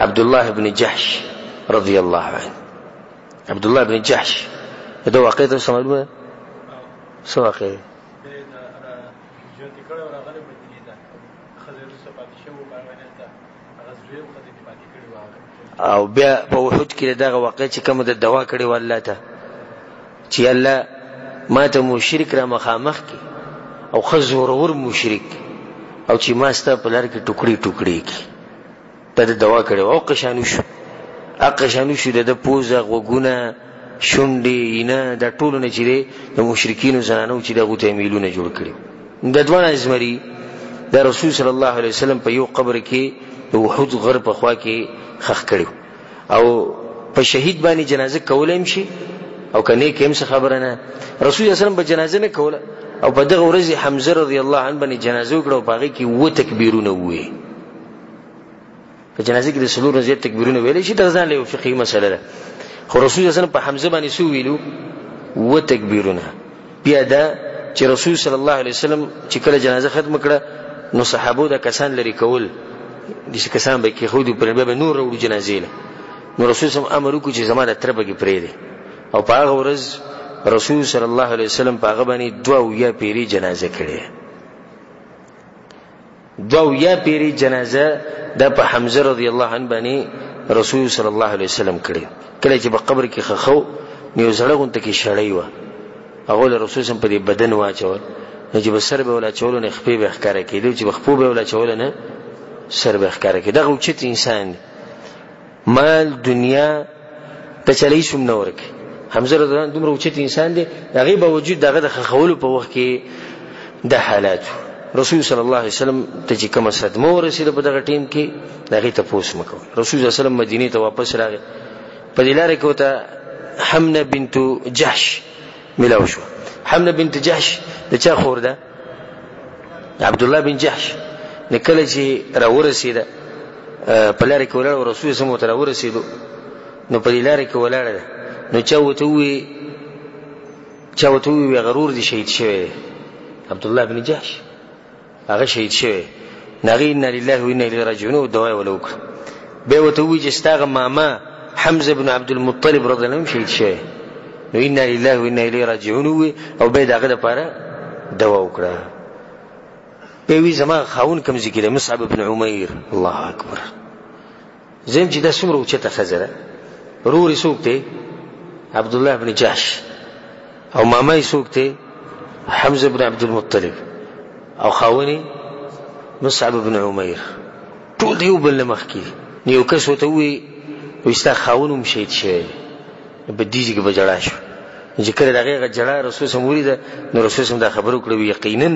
عبد الله بن جحش رضی الله عنه، عبد الله بن جحش دا واقع ته معلومه ده؟ څه واقع ده؟ او بیا په احد کې دغه واقع چې کومه د دوا کړې وه الله ته چې الله ما ته مشرک را مخامخ کی او ښه زورور مشرک، او چې ما ستا په لار کې ټوکړې ټوکړې کی، دا د دوا کړې وه. او قشانو شو، اقشانو شو، د ده پوزه، غوږونه، شونډې، اینه، دا ټولو نه چې دی د مشرکینو زنانو چې دغو ته یې میلونه جوړ کړي. د دواړه زمري د رسول صلی الله علیه وسلم په یو قبر کې د احد غر په خوا کې ښخ کړي. او په شهید باندې جنازه کولی هم شي او که نیک هم څه خبره نه. رسول الله وسلم به جنازه نه کوله، او په دغه ورځ حمزه رضی الله عنه باندې جنازه وکړه او په هغې کې اووه تکبیرونه وویل. په جنازه کې د څلور نه زیات تکبیرونه ویلی شي، دا ځان له یو فقهي مسله ده. خو رسول الله وسلم په حمزه باندې څه وویلو؟ اووه تکبیرونه. بیا دا چې رسول صلی الله علیه وسلم چې کله جنازه ختم کړه نو صحابو دا کسان لرې کول، داسې کسان به یې کېښودي، پر بیا به نور راوړو جنازې له. نو رسول صلی امر وکړو چې زما د تره پکې پرېږدي. او په هغه ورځ رسول صلی الله علیه وسلم په هغه باندې 72 پیرې جنازه کړې. 72 پیرې جنازه دا په حمزه رضی الله عنه باندې رسول صلی الله علیه وسلم کړې. کله چې په قبر کې خخو نو یو زړه غونته کې شړۍ وه، هغه له رسول سم په دې بدن واچول، نو چې به سر به ولا چولو نه خپې به ښکاره کېدې، چې به خپو به ولا چولو نه سر به ښکاره کېده. دغه اوچت انسان دی، مال دنیا ته چلی سوم نه ورکي. حمزه رضی الله عنه دومره اوچت انسان دی، د هغې باوجود د هغه د ښخولو په وخت کې د حالات رسول صلی الله علیه وسلم ته چې کومه صدمه ورسېده په دغه ټیم کې، د هغې تپوس مه کوئ. رسول صلی الله علیه وسلم مدینې ته واپس راغی، په دې لاره کې ورته حمنه بنت جحش ملاو شو. حمنه بنت جحش د چا خور ده؟ عبد الله بن جحش. نو کله چې راورسېده په لاره کې ولاړه، رسول سم ورته راورسېدو، نو په دې لاره کې ولاړه ده، نو چا ورته وویل، چا ورته وویل غرور دې شهید شوی دی، عبد الله بن جحش هغه شهید شوی. نو هغې انا لله و انا الیه راجعون او دعا یې وله وکړه. بیا ورته وویل چې ستا هغه ماما حمزه بن عبد المطلب رضی الله عنه شهید شوی، نو انا لله و انا الیه راجعون وویل او بیا د هغه دپاره دعا وکړه. بیا وی زما خاوند کوم ځای کې دی؟ مصعب بن عمیر. الله اکبر، زم چې دا څومره اوچته ښځه ده، ورور یې څوک دی؟ عبد الله بن جحش، او ماما یې څوک دی؟ حمزه بن عبد المطلب، او خاوند یې مصعب بن عمیر. ټول د یو بل نه مخکې دي. نو یو کس ورته ووایي، وایي ستا خاوند هم شهید شوی دی. په دې ځای کې به ژړا شو. چې کله د هغې هغه ژړا رسول سم ولیده، نو رسول سم دا خبره وکړه، وایي یقینا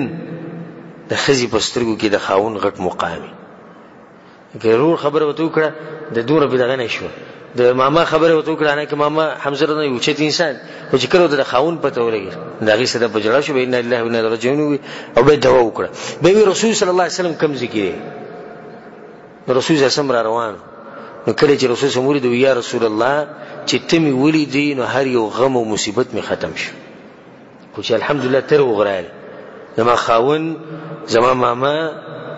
د ښځې په سترګو کې د خاوند غټ مقام وي. که ورور خبره ورته وکړه، د دومره پرې دغه نه شو. د ماما خبره ورته وکړه، نه که ماما حمزه رضی الله اوچت انسان، خو چې کله ورته د خاوند پته ولګېده، د هغې سره په ژړا شو، بیا انا لله و انا الیه راجعون وویل او بیا دعا وکړه. بیا وایي رسول صلی الله علیه وسلم کوم ځای کې دی؟ نو رسول صلی الله علیه وسلم را روان. نو کله چې رسول صلی الله علیه وسلم ولید، یا رسول الله چې ته مې ولیدې نو هر یو غم او مصیبت مې ختم شو، خو چې الحمدلله تر وغرال زما خاون، زما ماما،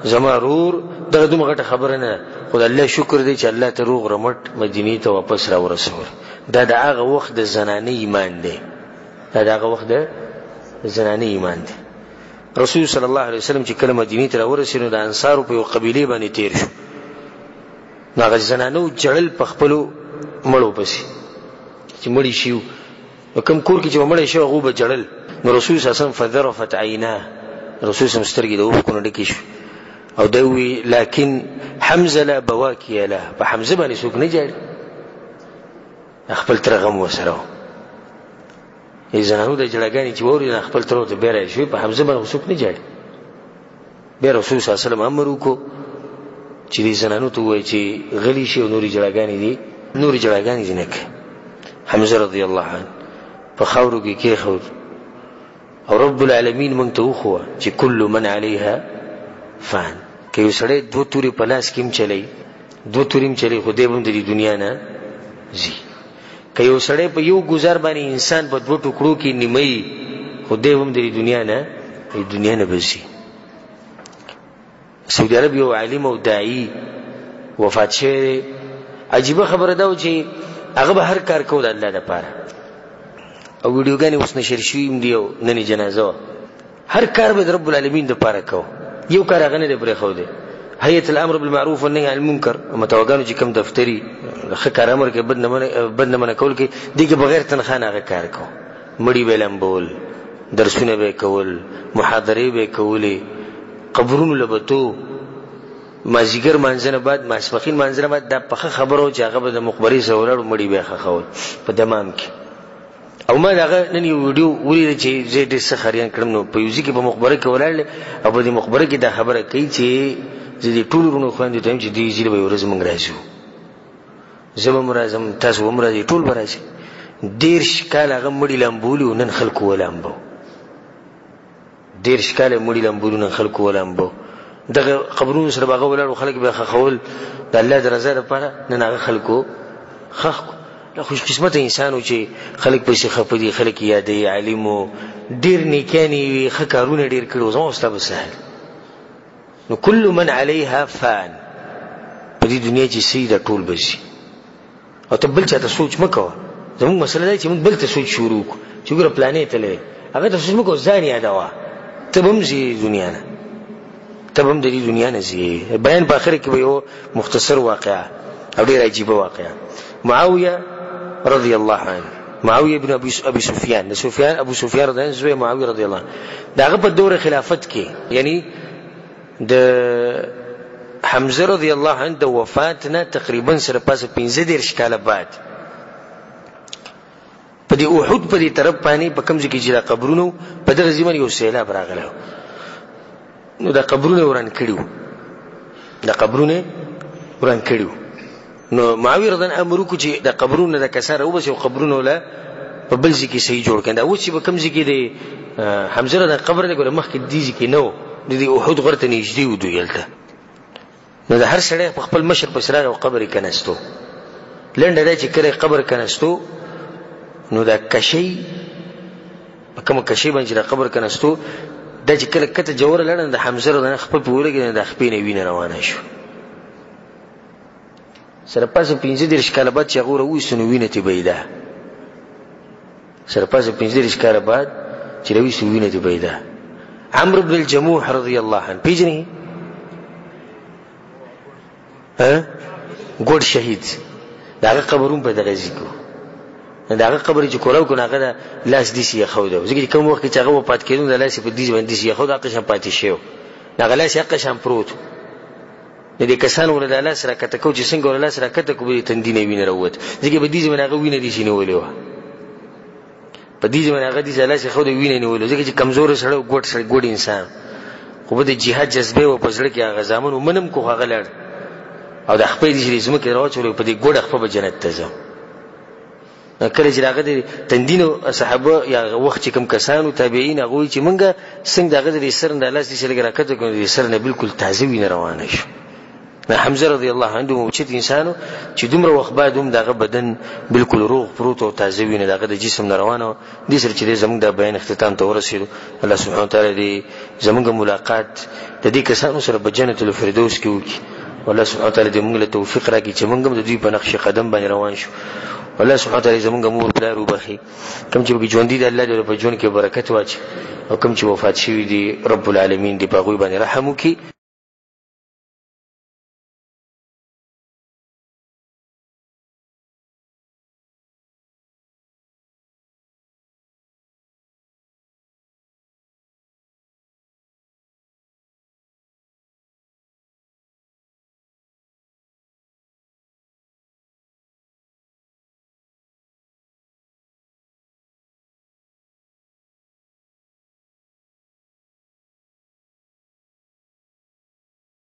زما رور، دغه دومره غټه خبره نه، خو د الله شکر دی چې الله ته روغ رمټ مدینې ته واپس را ورسول. دا د هغه وخت د زنانې ایمان دی، دا د هغه وخت د زنانې ایمان دی. رسول صلی الله علیه وسلم چې کله مدینې ته راورسېد، نو د انصارو په یو قبیلې باندې تیر شو. نو هغه زنانو جړل په خپلو مړو پسې چې مړي شي، نو کوم کور کې چې مړی شو هغه به جړل. نو رسول صلی الله علیه وسلم فذرفت عیناه، رسول صلی الله علیه وسلم سترګې د اوښکو نه ډکې شوې او دی وویل لکن حمزه لا بواکي له، په حمزه باندې څوک نه جاړي، خپل تر غم ورسره و. یې زنانو د جړاګانې چې واوري، خپل تر ورته بیا راشي، په حمزه باندې څوک نه جاړي. بیا رسول صلی الله علیه وسلم امر وکړو چې دې زنانو ته ووایي چې غلي شي او نورې جړاګانې دي، نورې جړاګانې دي نه کوي. حمزه رضی الله عنه په خاورو کې کېښود او رب العالمین موږ ته وښوه چې کل من علیها فان. که یو سړی دوه تورې په لاس کې هم چلی، دوه تورې هم چلی، خو دی به هم د دې دنیا نه ځي. که یو سړی په یو ګزار باندې انسان په دوه ټوکړو کې نیمایي، خو دی هم د دنیا نه، د دنیا نه به ځي. سعودي عرب یو عالم او داعي وفات شوی دی. عجیبه خبره ده چې هغه به هر کار کوو د الله دپاره، او ویډیوګانې اوس نشر شوي هم دي، او نن یې جنازه وه. هر کار به د رب العالمین دپاره کوو، یو کار هغه نه دی پرېښودی. هیئت الامر بالمعروف والنهی عن المنکر متوګانو چې کوم دفتري ښه کار امر کوي، بد نه منع کول کوي، دې کې بغیر تنخوا نه هغه کار کوو. مړي به یې لمبول، درسونه به یې کول، محاضرې به یې کولې، قبرونو له به تلو. مازیګر مانځه نه بعد، ماسپښین مانځه نه بعد دا پخه خبره وه چې هغه به د مقبرې سره ولاړ و، مړي به یې ښخول په دمام کې. او ما د هغه نن یو ویډیو ولیده چې زه یې ډېر سخت حیران کړم. نو په یو ځای کې په مقبره کې ولاړ دی او په دې مقبره کې دا خبره کوي چې زه دې ټولو وروڼو خویندو ته وایم چې دې ځای له به یوه ورځ موږ راځو، زه به هم راځم، تاسو به هم راځئ، ټول به راځئ. 30 کاله هغه مړي لامبولي او نن خلکو ولامبو. 30 کاله مړي لامبولي، نن خلکو ولامبو. دغه قبرونو سره به هغه ولاړ و، خلک به یې ښخول د الله د رضا لپاره. نن هغه خلکو ښخ کړو. دا خوش قسمته انسان و چې خلک پسې خفه دي، خلک یې یادوي، عالم و، ډېر نیکیانې وي، ښه کارونه ډېر کړي وو. زما او ستا به څه حال؟ نو کل من علیها فان، په دې دنیا چې څه دا ټول به ځي. او ته بل چاته سوچ مه کوه. زموږ مسله دا چې موږ بل ته سوچ شروع کړو چې ګوره پلانې تللی، هغه ته سوچ مه کوه، ځان یادوه. ته به هم ځې دنیا نه، ته به هم د دې دنیا نه ځې. بیان په آخر کې به یو مختصر واقعه او ډېره عجیبه واقعه. معاویه رضی الله عنه، معاویه ابن ابي سفیان، د سفیان ابو سفیان رضی الله عنه زوی معاویه رضی الله عنه، د هغه په دور خلافت کې، یعنی د حمزه رضی الله عنه د وفات نه تقریبا سره پاسه 35 کاله بعد، په دې احد په دې طرف باندې په کوم ځای کې چې دا قبرونه، په دغه ځای باندې یو سیلاب راغلی، نو دا قبرونه وران کړي وو، دا قبرونه وران کړي وو. نو معاویه رضی الله عنه امر وکړو چې دا قبرونه د کسان راوباسي او قبرونه له په بل ځای کې صحیح جوړ کړي. دا اوس چې په کوم ځای کې دی حمزه د قبر دی، ګوره مخکې دې ځای کې نه و، د دې احد غره ته نږدې و دوی هلته. نو د هر سړی په خپل مشر پسې راغی او قبر یې کنستو. لنډه دا چې کله قبر کنستو نو دا کشۍ په کومه کشۍ باندې چې د قبر کنستو، دا چې کله کته جوړه لړن د حمزه رضی خپل په ولګي، د خپې نه وینه روانه شو. سره پاسه 35 کاله بعد چې هغه راوویستو نو وینه ترې بهېده. سره پاسه 35 کاله بعد چې راوویستو وینه ترې بهېده. عمرو بن الجموح رضی الله عنه پېژنې؟ ها، ګوډ شهید، د هغه قبر هم په دغه ځای کې و. د هغه قبر چې کولاو کو، هغه د لاس داسې یې ښوده، ځکه چې کوم وخت کې چې هغه وفات کېدو، د لاس یې په دې باندې داسې یې ښوده، هغه شان پاتې شوی، هغه لاس یې هغه شان پروت. نو دې کسانو ورله د لاس راکښته کو، چې څنګه ورله لاس راکښته کو، به دې تندي نه وینه راووت، ځکه په دې ځای باندې هغه وینه داسې نیولې وه. په دې ځای باندې هغه داسې لاس یې ښوده، وینه نیولې، ځکه چې کمزوری سړی و، ګوډ سړی، ګوډ انسان، خو به د جهاد جذبه وه په زړه کې. هغه زامنو منم کو، هغه لاړ او د خپې دې چې ځمکې راواچولې، په دې ګوډه خپه به جنت ته ځم. کله چې هغه د تندینو صحابه یا وخت چې کوم کسانو تابعین، هغوی چې مونږ څنګه د هغه د سر نه لاس دې لږ راکته کړو، د سر نه بالکل تازه وینه روانه شو. حمزه رضی الله عنه اوچت انسانو چې دومره وخت بعد هم دغه بدن بالکل روغ پروت او تازه وینه دغه د جسم نه روانه. دې سره چې زموږ د بیان اختتام ته ورسېدو. الله سبحانه وتعالی دې زموږ ملاقات د دې کسانو سره په جنت الفردوس کې وکړي. الله سبحانه وتعالی دې موږ له توفیق راکړي چې موږ هم د دوی په نقش قدم باندې روان شو. الله سبحانه وتعالی زموږ مور پلار وبخي، کوم چې ژوندي دي الله دې په ژوند کې برکت واچي، او کوم چې وفات شوي دي رب العالمین دې په هغوی باندې رحم وکړي.